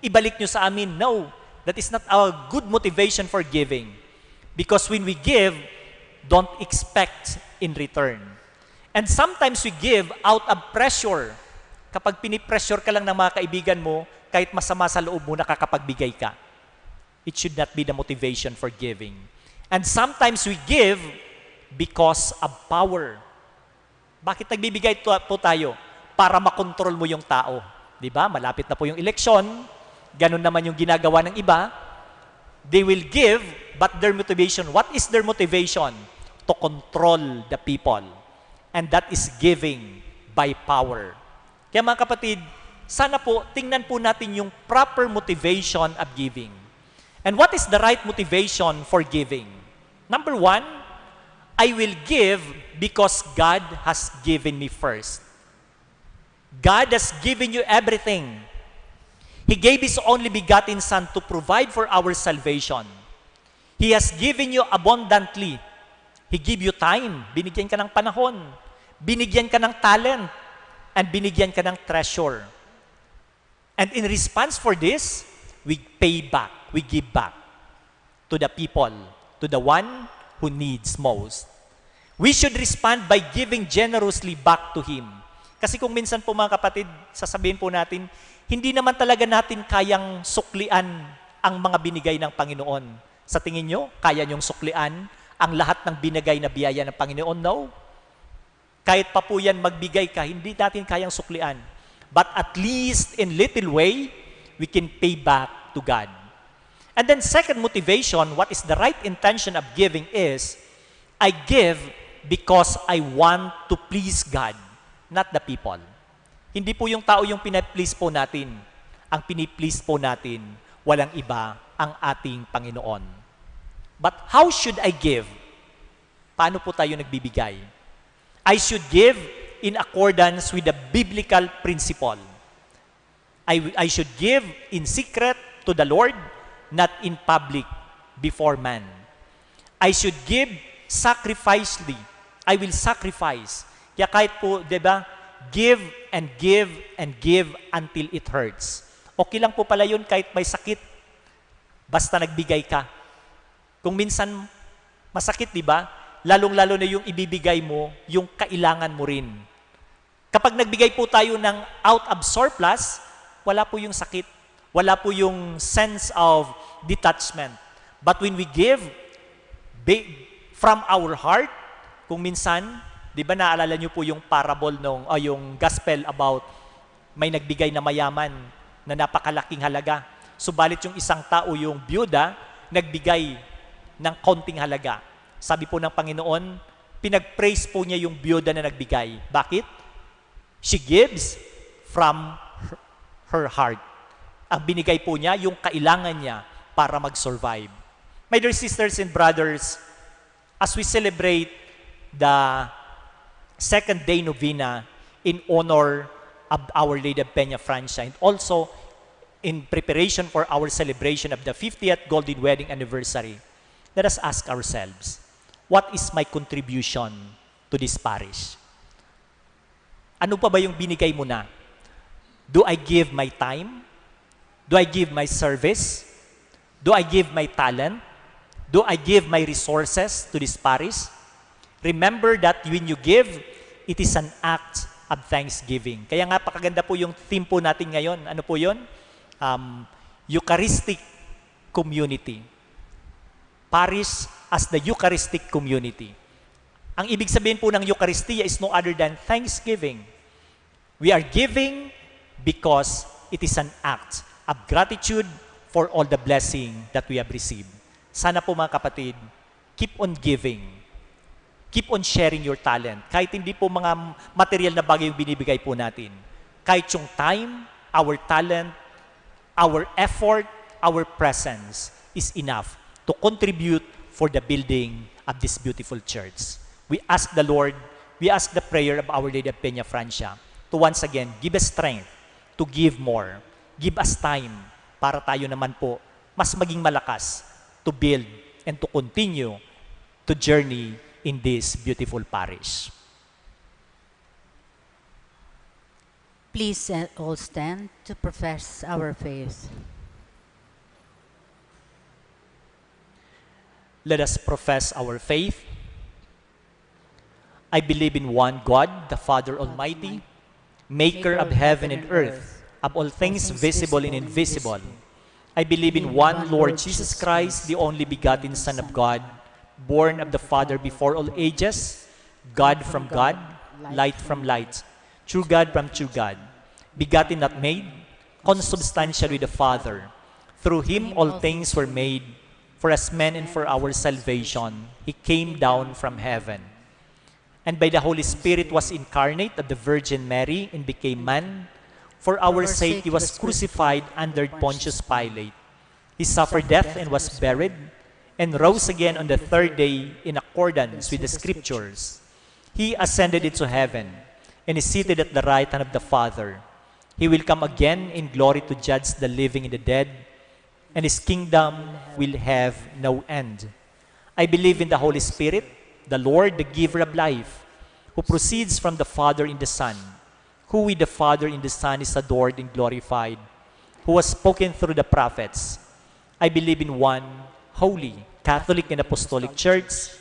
ibalik nyo sa amin." No, that is not a good motivation for giving. Because when we give, don't expect in return. And sometimes we give out of pressure. Kapag pinipressure ka lang ng mga kaibigan mo, kahit masama sa loob mo, nakakapagbigay ka. It should not be the motivation for giving. And sometimes we give because of power. Bakit nagbibigay tu-, po tayo? Para makontrol mo yung tao. Di ba? Malapit na po yung eleksyon, ganun naman yung ginagawa ng iba. They will give, but their motivation, what is their motivation? To control the people. And that is giving by power. Kaya mga kapatid, sana po tingnan po natin yung proper motivation of giving. And what is the right motivation for giving? Number one, I will give because God has given me first. God has given you everything. He gave His only begotten Son to provide for our salvation. He has given you abundantly. He give you time. Binigyan ka ng panahon. Binigyan ka ng talent. And binigyan ka ng treasure. And in response for this, we pay back. We give back to the people, to the one who needs most. We should respond by giving generously back to Him. Kasi kung minsan po, mga kapatid, sasabihin po natin, hindi naman talaga natin kayang suklian ang mga binigay ng Panginoon. Sa tingin nyo, kaya nyong suklian ang lahat ng binigay na biyaya ng Panginoon? No. Kahit pa po yan magbigay ka, hindi natin kayang suklian. But at least in little way, we can pay back to God. And then second motivation, what is the right intention of giving is, I give because I want to please God, not the people. Hindi po yung tao yung pina-please po natin. Ang pini-please po natin, walang iba, ang ating Panginoon. But how should I give? Paano po tayo nagbibigay? I should give in accordance with the biblical principle. I, I should give in secret to the Lord, not in public before man. I should give sacrificially. I will sacrifice. Kaya kahit po, di ba, give and give and give until it hurts. Okay lang po pala yun kahit may sakit. Basta nagbigay ka. Kung minsan, masakit, di ba? Lalong-lalo na yung ibibigay mo, yung kailangan mo rin. Kapag nagbigay po tayo ng out of surplus, wala po yung sakit. Wala po yung sense of detachment. But when we give, be-, from our heart, kung minsan, di ba naalala niyo po yung parable nung, o yung gospel about may nagbigay na mayaman na napakalaking halaga. Subalit yung isang tao, yung byuda, nagbigay ng konting halaga. Sabi po ng Panginoon, pinag-praise po niya yung byuda na nagbigay. Bakit? She gives from her, her heart. Ang binigay po niya, yung kailangan niya para mag-survive. My dear sisters and brothers, as we celebrate the second day novena in honor of Our Lady of Peña Francia, and also in preparation for our celebration of the fiftieth Golden Wedding Anniversary, let us ask ourselves, "What is my contribution to this parish?" Ano pa ba yung binigay mo na? Do I give my time? Do I give my service? Do I give my talent? Do I give my resources to this parish? Remember that when you give, it is an act of thanksgiving. Kaya nga, pakaganda po yung theme po natin ngayon. Ano po yun? Um, Eucharistic community. Parish as the Eucharistic community. Ang ibig sabihin po ng Eucharistia is no other than thanksgiving. We are giving because it is an act of gratitude for all the blessing that we have received. Sana po, mga kapatid, keep on giving. Keep on sharing your talent. Kahit hindi po mga material na bagay yung binibigay po natin. Kahit yung time, our talent, our effort, our presence is enough to contribute for the building of this beautiful church. We ask the Lord, we ask the prayer of Our Lady of Peña Francia to once again give us strength to give more. Give us time para tayo naman po mas maging malakas to build and to continue to journey in this beautiful parish. Please, uh, all stand to profess our faith. Let us profess our faith. I believe in one God, the Father Almighty, Maker of heaven and earth, of all things visible and invisible. I believe in one Lord Jesus Christ, the only begotten Son of God, born of the Father before all ages, God from God, light from light, true God from true God, begotten, not made, consubstantial with the Father. Through him all things were made. For us men and for our salvation, he came down from heaven. And by the Holy Spirit was incarnate of the Virgin Mary and became man. For our sake he was crucified under Pontius Pilate. He suffered death and was buried, and rose again on the third day in accordance with the Scriptures. He ascended into heaven and is seated at the right hand of the Father. He will come again in glory to judge the living and the dead, and his kingdom will have no end. I believe in the Holy Spirit, the Lord, the giver of life, who proceeds from the Father in the Son, who with the Father in the Son is adored and glorified, who was spoken through the prophets. I believe in one holy, Catholic, and Apostolic Church.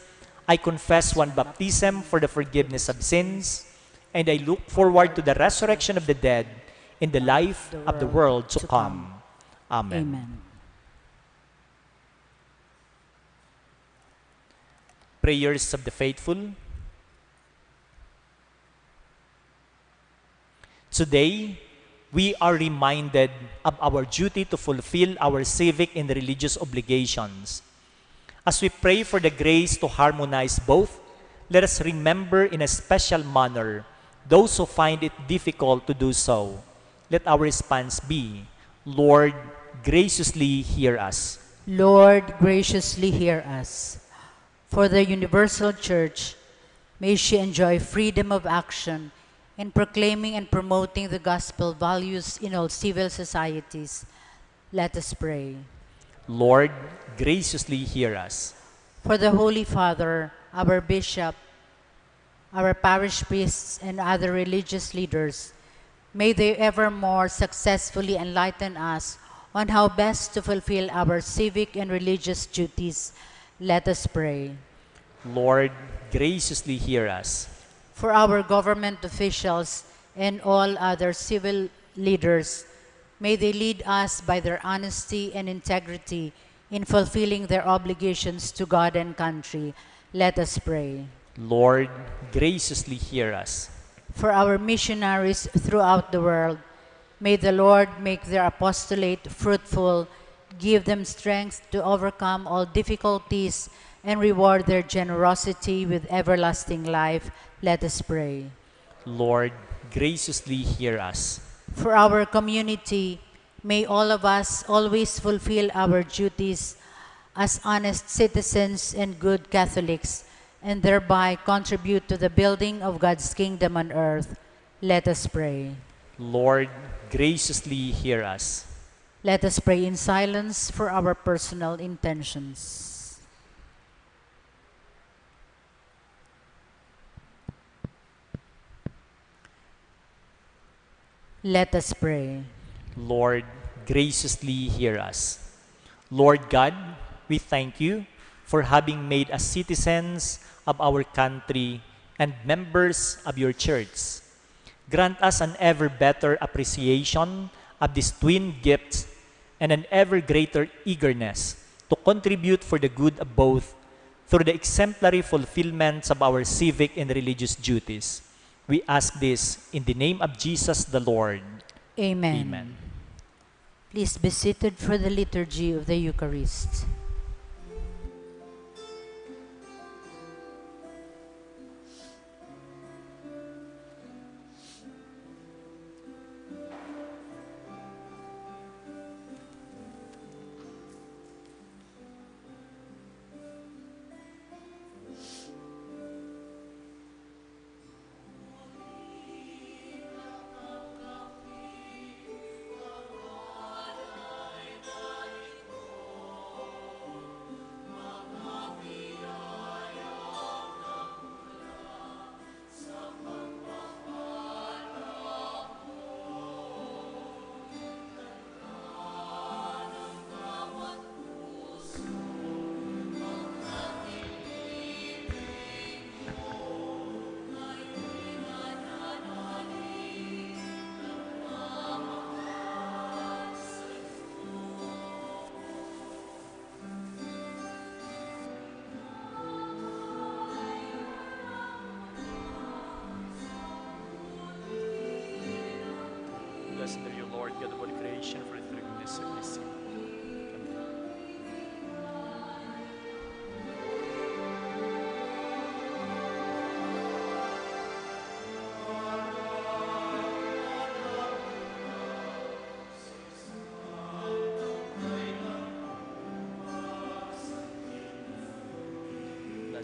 I confess one baptism for the forgiveness of sins, and I look forward to the resurrection of the dead and the life of the world to come. Amen. Amen. Prayers of the faithful. Today, we are reminded of our duty to fulfill our civic and religious obligations. As we pray for the grace to harmonize both, let us remember in a special manner those who find it difficult to do so. Let our response be, "Lord, graciously hear us." Lord, graciously hear us. For the universal church, may she enjoy freedom of action in proclaiming and promoting the gospel values in all civil societies. Let us pray. Lord, graciously hear us. For the Holy Father, our Bishop, our parish priests, and other religious leaders, may they evermore successfully enlighten us on how best to fulfill our civic and religious duties. Let us pray. Lord, graciously hear us. For our government officials and all other civil leaders, may they lead us by their honesty and integrity in fulfilling their obligations to God and country. Let us pray. Lord, graciously hear us. For our missionaries throughout the world, may the Lord make their apostolate fruitful, give them strength to overcome all difficulties, and reward their generosity with everlasting life. Let us pray. Lord, graciously hear us. For our community, may all of us always fulfill our duties as honest citizens and good Catholics, and thereby contribute to the building of God's kingdom on earth. Let us pray. Lord, graciously hear us. Let us pray in silence for our personal intentions. Let us pray. Lord, graciously hear us. Lord God, we thank you for having made us citizens of our country and members of your church. Grant us an ever better appreciation of these twin gifts and an ever greater eagerness to contribute for the good of both through the exemplary fulfillments of our civic and religious duties. We ask this in the name of Jesus the Lord. Amen. Amen. Please be seated for the liturgy of the Eucharist.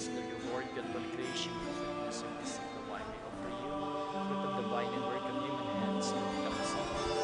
Through your Lord God, all creation, whose witness and receive the wine we offer you, fruit of the vine and work of human hands, and become a sacrifice.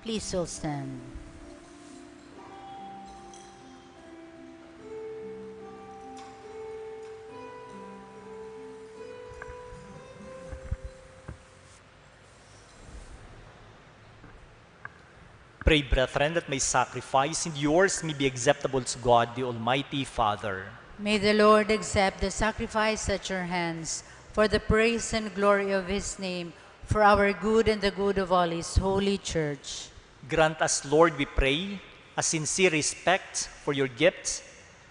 Please all stand. Pray, brethren, that my sacrifice and yours may be acceptable to God, the Almighty Father. May the Lord accept the sacrifice at your hands for the praise and glory of his name, for our good and the good of all his holy church. Grant us, Lord, we pray, a sincere respect for your gifts,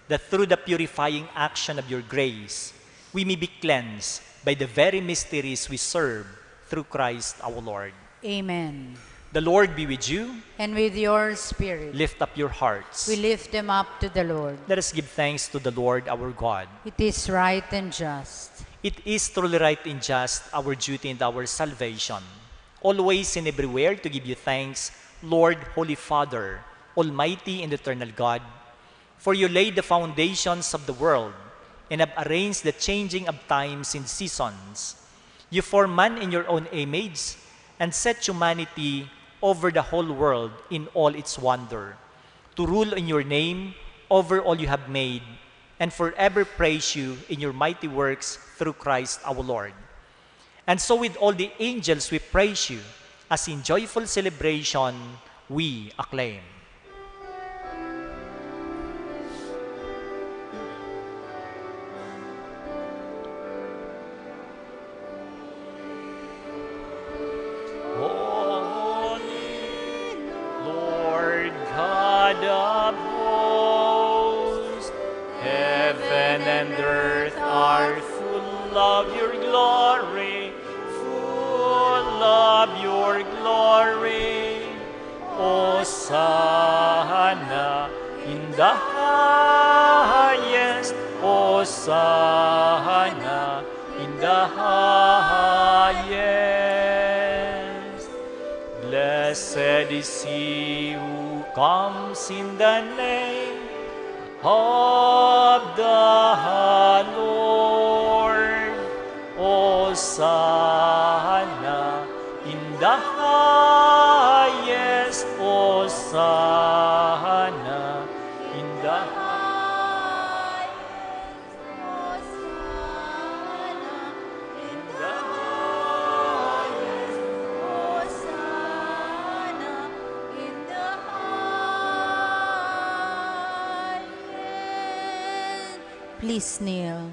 that through the purifying action of your grace, we may be cleansed by the very mysteries we serve through Christ our Lord. Amen. The Lord be with you. And with your spirit. Lift up your hearts. We lift them up to the Lord. Let us give thanks to the Lord our God. It is right and just. It is truly right and just, our duty and our salvation, always and everywhere to give you thanks, Lord, Holy Father, Almighty and Eternal God, for you laid the foundations of the world and have arranged the changing of times and seasons. You form man in your own image and set humanity over the whole world in all its wonder, to rule in your name over all you have made, and forever praise you in your mighty works through Christ our Lord. And so with all the angels we praise you, as in joyful celebration we acclaim. Holy, Lord God of hosts, heaven and earth are full of your glory, full of your glory. Hosanna in the highest, Hosanna in the highest. Blessed is he who comes in the name of the Lord. Hosanna in the highest, Hosanna in the highest, Hosanna in the highest, Hosanna in the highest. Please kneel.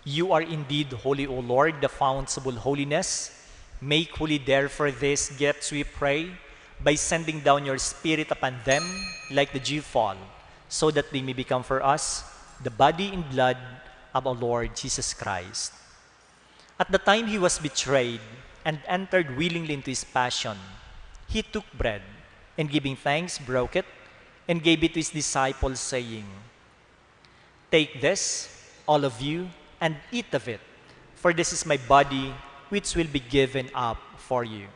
You are indeed holy, O Lord, the founts of all holiness. Make holy, therefore, these gifts, we pray, by sending down your Spirit upon them like the dewfall, so that they may become for us the body and blood of our Lord Jesus Christ. At the time he was betrayed and entered willingly into his passion, he took bread, and giving thanks, broke it, and gave it to his disciples, saying, "Take this, all of you, and eat of it, for this is my body, which will be given up for you."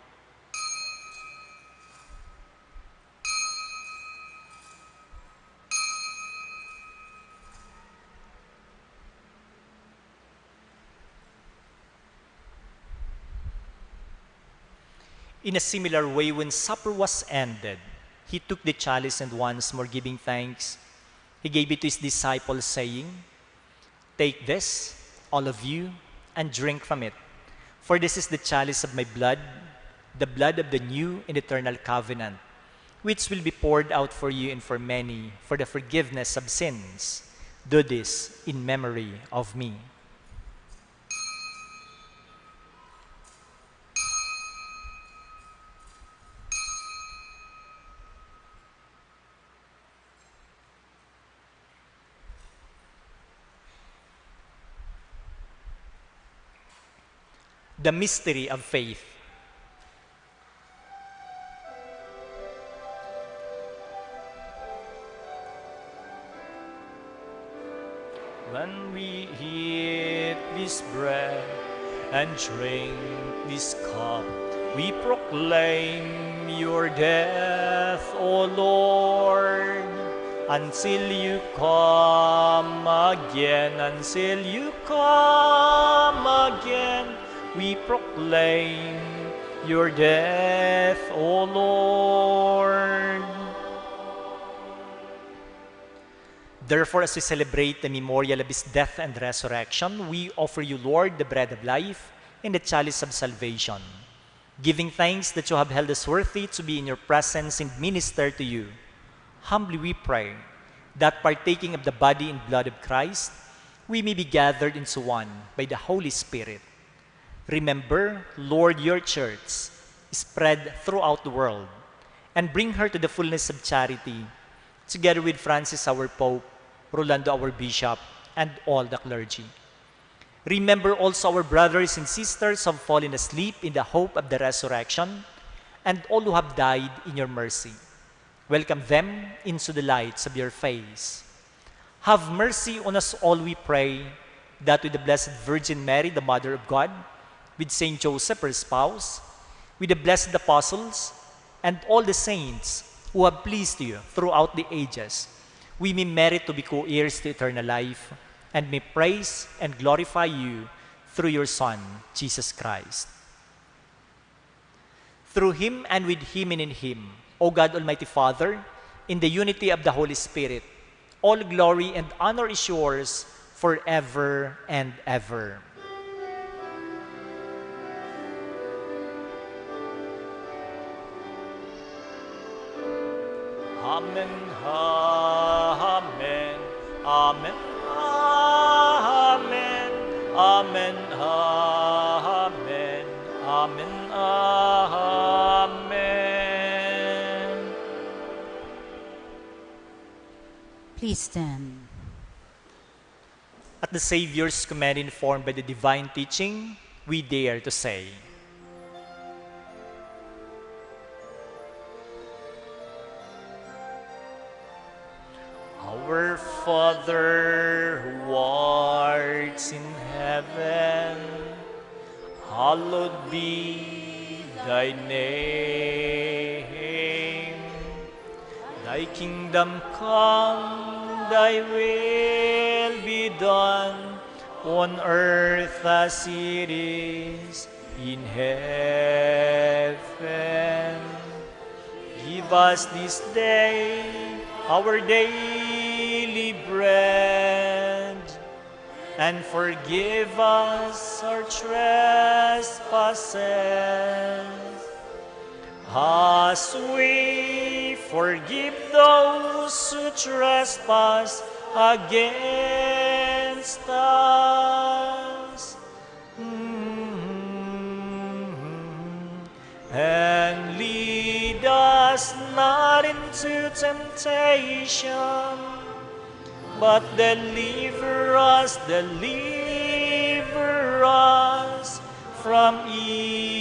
In a similar way, when supper was ended, he took the chalice and, once more giving thanks, he gave it to his disciples, saying, "Take this, all of you, and drink from it. For this is the chalice of my blood, the blood of the new and eternal covenant, which will be poured out for you and for many for the forgiveness of sins. Do this in memory of me." The mystery of faith. When we eat this bread and drink this cup, we proclaim your death, O Lord, until you come again, until you come again, we proclaim your death, O Lord. Therefore, as we celebrate the memorial of his death and resurrection, we offer you, Lord, the bread of life and the chalice of salvation, giving thanks that you have held us worthy to be in your presence and minister to you. Humbly we pray that, partaking of the body and blood of Christ, we may be gathered into one by the Holy Spirit. Remember, Lord, your church spread throughout the world, and bring her to the fullness of charity, together with Francis our Pope, Rolando our Bishop, and all the clergy. Remember also our brothers and sisters who have fallen asleep in the hope of the resurrection, and all who have died in your mercy. Welcome them into the lights of your face. Have mercy on us all, we pray, that with the Blessed Virgin Mary, the Mother of God, with Saint Joseph, her spouse, with the blessed apostles, and all the saints who have pleased you throughout the ages, we may merit to be co-heirs to eternal life and may praise and glorify you through your Son, Jesus Christ. Through him, and with him, and in him, O God, Almighty Father, in the unity of the Holy Spirit, all glory and honor is yours forever and ever. Amen, amen, amen, amen, amen, amen, amen, amen. Please stand. At the Savior's command, informed by the divine teaching, we dare to say, "Our Father who art in heaven, hallowed be thy name. Thy kingdom come, thy will be done on earth as it is in heaven. Give us this day our daily bread, and forgive us our trespasses, as we forgive those who trespass against us. And lead us not into temptation, but deliver us, deliver us from evil."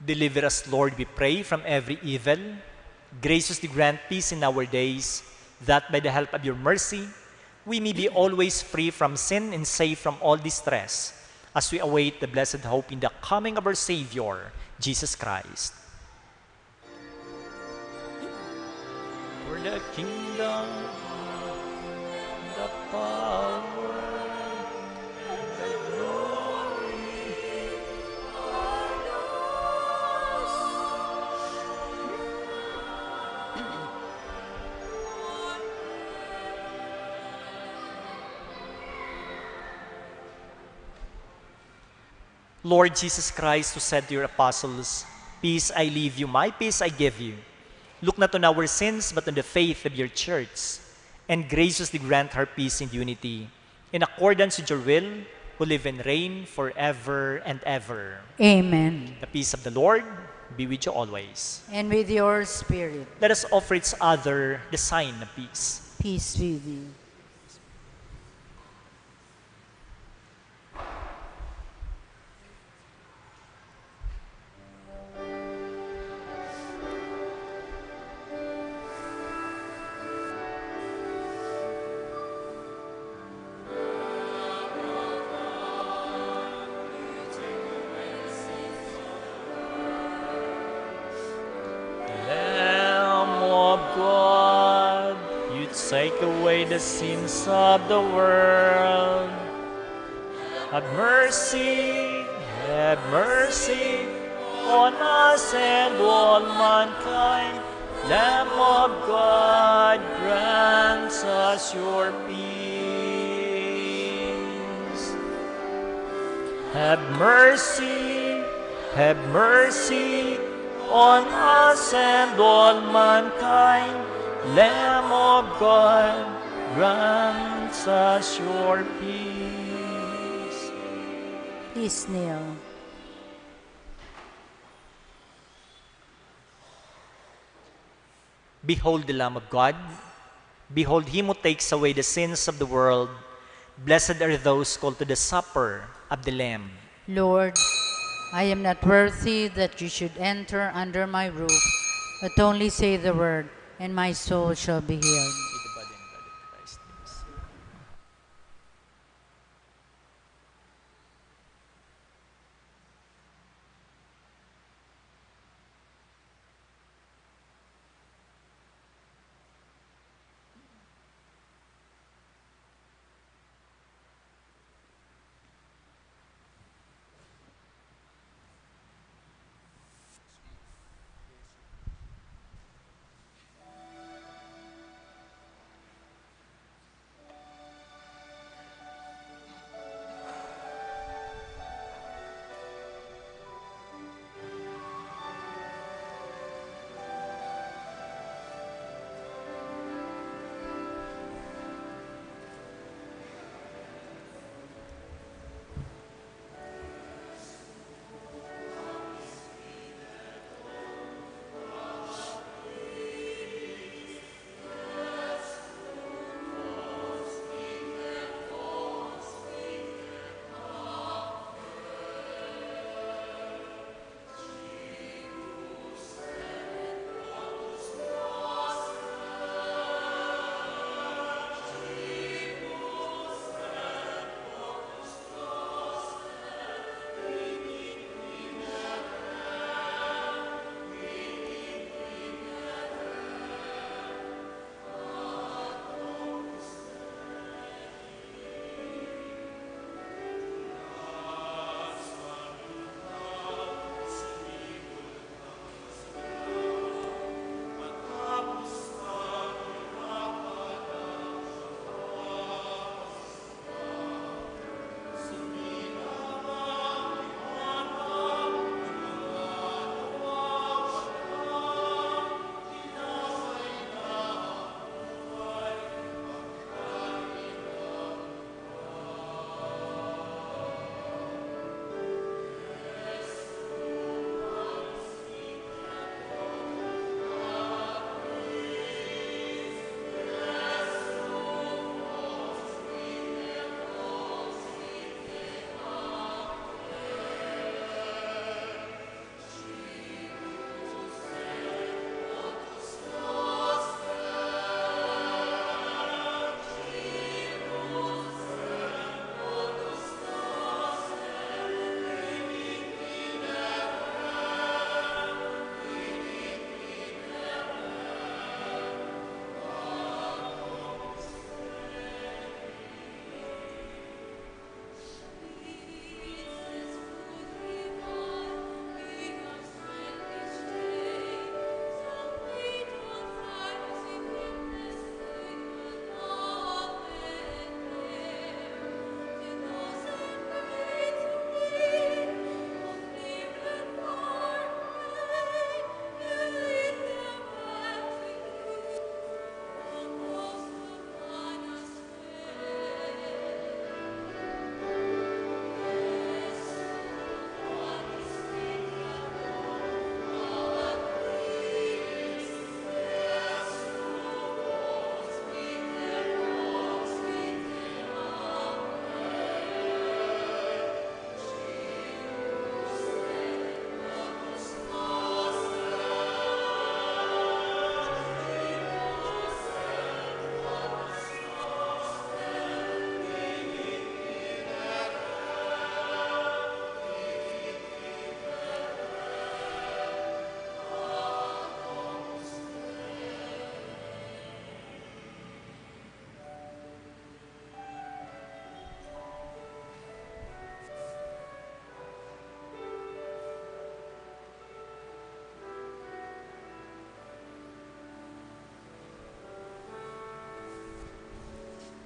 Deliver us, Lord, we pray, from every evil. Graciously grant peace in our days, that by the help of your mercy, we may be always free from sin and safe from all distress, as we await the blessed hope in the coming of our Savior, Jesus Christ. For the kingdom, the power, and the glory are yours. Lord Jesus Christ, who said to your apostles, "Peace I leave you, my peace I give you," look not on our sins, but on the faith of your church, and graciously grant her peace and unity, in accordance with your will, who live and reign forever and ever. Amen. The peace of the Lord be with you always. And with your spirit. Let us offer each other the sign of peace. Peace with you. Lamb of God, you take away the sins of the world. Have mercy, have mercy on us and all mankind. Lamb of God, grant us your peace. Have mercy, have mercy on us and all mankind. Lamb of God, grant us your peace. Please kneel. Behold the Lamb of God. Behold him who takes away the sins of the world. Blessed are those called to the supper of the Lamb. Lord, I am not worthy that you should enter under my roof, but only say the word, and my soul shall be healed.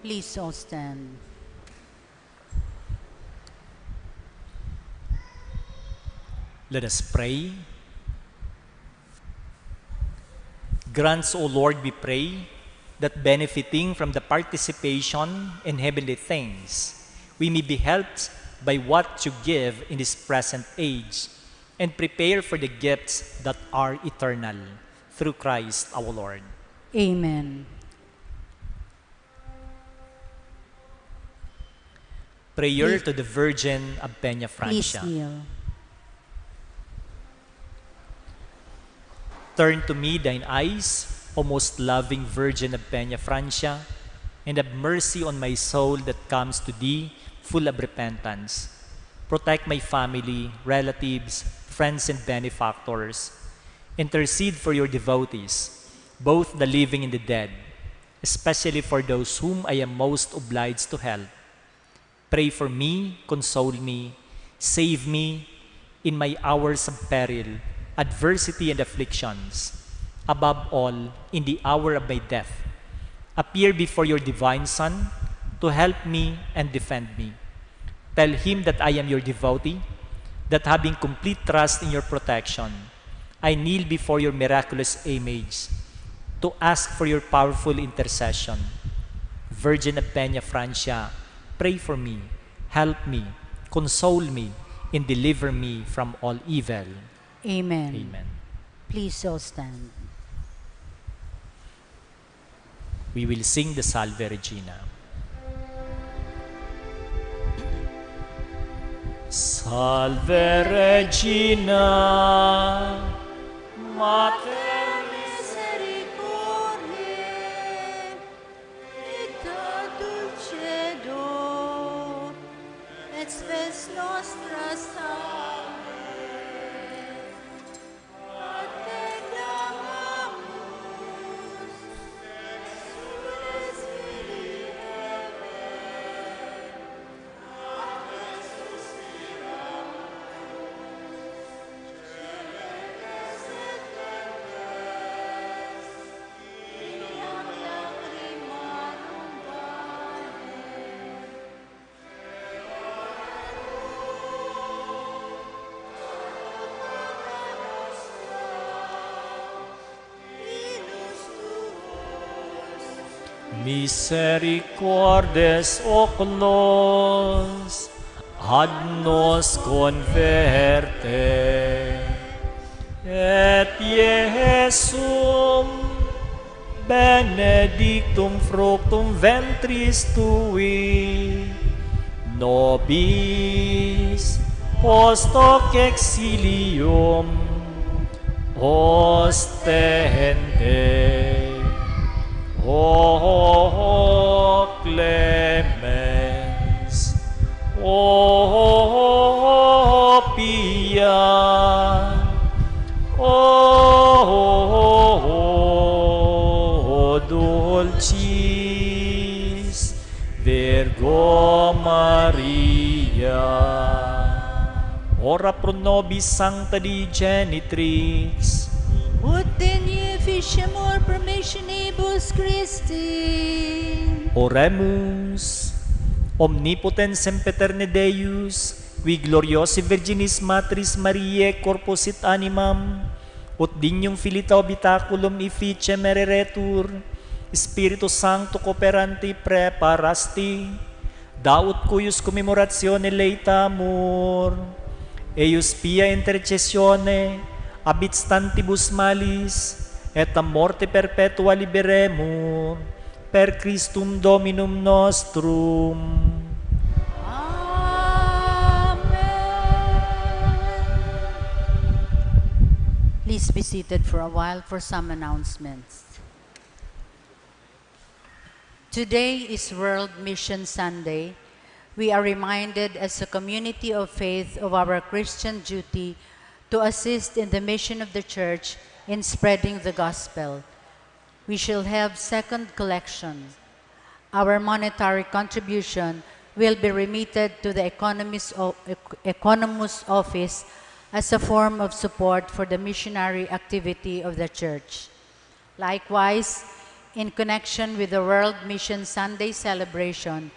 Please all stand. Let us pray. Grants, O Lord, we pray, that benefiting from the participation in heavenly things, we may be helped by what you give in this present age and prepare for the gifts that are eternal. Through Christ our Lord. Amen. Prayer to the Virgin of Peña Please Francia. Kneel. Turn to me thine eyes, O most loving Virgin of Peña Francia, and have mercy on my soul that comes to thee full of repentance. Protect my family, relatives, friends, and benefactors. Intercede for your devotees, both the living and the dead, especially for those whom I am most obliged to help. Pray for me, console me, save me in my hours of peril, adversity, and afflictions. Above all, in the hour of my death, appear before your divine Son to help me and defend me. Tell him that I am your devotee, that having complete trust in your protection, I kneel before your miraculous image to ask for your powerful intercession. Virgin of Peña Francia, pray for me, help me, console me, and deliver me from all evil. Amen. Amen. Please all stand. We will sing the Salve Regina. Salve Regina, Mater misericordiae, dicta dulcedo, et spes nostra salve. Misericordes oculos ad nos converte, et Iesum benedictum fructum ventris tui, nobis post hoc exilium ostende. O clemens, O pia, O dulcis Virgo Maria. Ora pro nobis sancta Dei Genitrix. Ut deni efficamur pro missionibus Christi. Oremus. Omnipotens sempiterne Deus, qui gloriosae Virginis Matris Mariae corpus et animam, ut dignum filii tao habitaculum efficiem ereretur, Spiritus Sancto cooperante praeparasti, da ut cuius commemoratione laetamur, eius pia intercessione ab stantibus malis, et a morte perpetua liberemur, per Christum Dominum nostrum. Amen. Please be seated for a while for some announcements. Today is World Mission Sunday. We are reminded as a community of faith of our Christian duty to assist in the mission of the Church in spreading the gospel. We shall have second collection. Our monetary contribution will be remitted to the Economist o-, Ec-, Economist Office as a form of support for the missionary activity of the Church. Likewise, In connection with the World Mission Sunday celebration,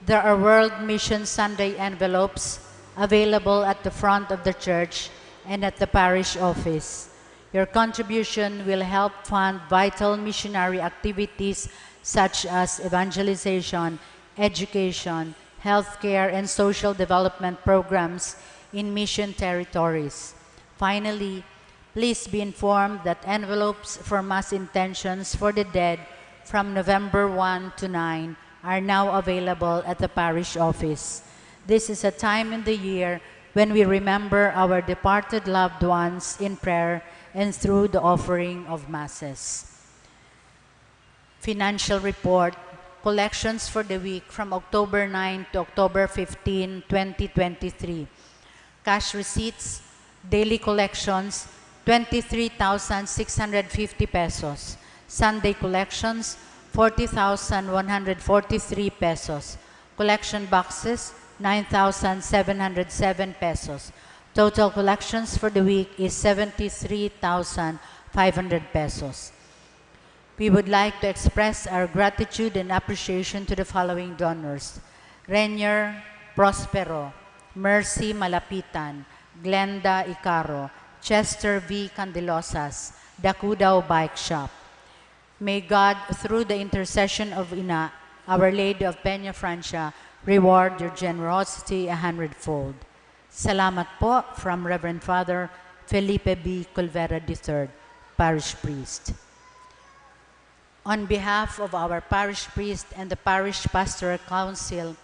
there are World Mission Sunday envelopes available at the front of the church and at the parish office. Your contribution will help fund vital missionary activities such as evangelization, education, healthcare, and social development programs in mission territories. Finally, please be informed that envelopes for mass intentions for the dead from November one to nine are now available at the parish office. This is a time in the year when we remember our departed loved ones in prayer and through the offering of masses. Financial report, collections for the week from October nine to October fifteen, twenty twenty-three. Cash receipts, daily collections, twenty-three thousand six hundred fifty pesos. Sunday collections, forty thousand one hundred forty-three pesos. Collection boxes, nine thousand seven hundred seven pesos. Total collections for the week is seventy-three thousand five hundred pesos. We would like to express our gratitude and appreciation to the following donors: Renier Prospero, Mercy Malapitan, Glenda Icaro, Chester V. Candelosas, Dakudao Bike Shop. May God, through the intercession of Ina, Our Lady of Peña Francia, reward your generosity a hundredfold. Salamat po, from Reverend Father Felipe B. Colvera the third, Parish Priest. On behalf of our Parish Priest and the Parish Pastoral Council,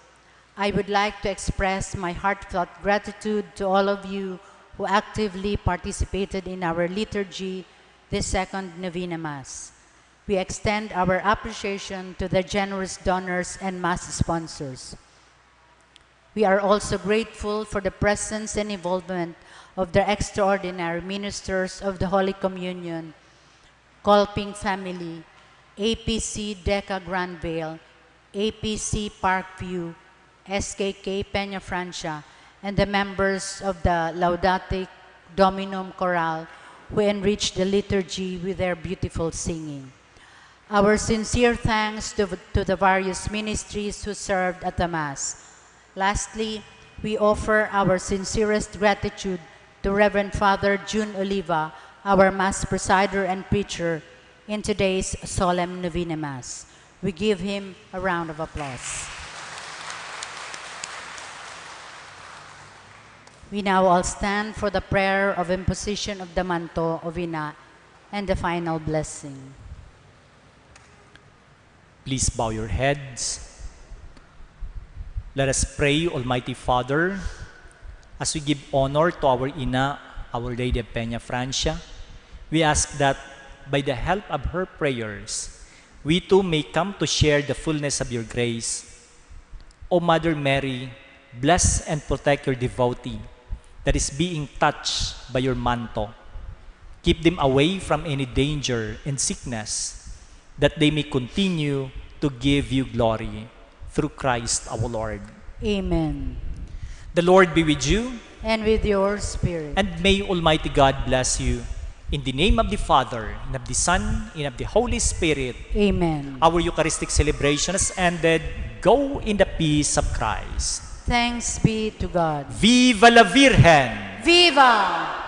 I would like to express my heartfelt gratitude to all of you who actively participated in our liturgy this second Novena Mass. We extend our appreciation to the generous donors and Mass sponsors. We are also grateful for the presence and involvement of the extraordinary ministers of the Holy Communion, Colping family, A P C Deca Granville, A P C Parkview, S K K Peña Francia, and the members of the Laudate Dominum Chorale, who enriched the liturgy with their beautiful singing. Our sincere thanks to, to the various ministries who served at the Mass. Lastly, we offer our sincerest gratitude to Reverend Father Jun Oliva, our Mass presider and preacher in today's solemn Novena Mass. We give him a round of applause. We now all stand for the prayer of imposition of the manto of Ina and the final blessing. Please bow your heads. Let us pray. Almighty Father, as we give honor to our Ina, Our Lady of Peña Francia, we ask that by the help of her prayers, we too may come to share the fullness of your grace. O Mother Mary, bless and protect your devotee that is being touched by your manto. Keep them away from any danger and sickness, that they may continue to give you glory through Christ our Lord. Amen. The Lord be with you. And with your spirit. And may Almighty God bless you. In the name of the Father, and of the Son, and of the Holy Spirit. Amen. Our Eucharistic celebration has ended. Go in the peace of Christ. Thanks be to God. Viva la Virgen! Viva!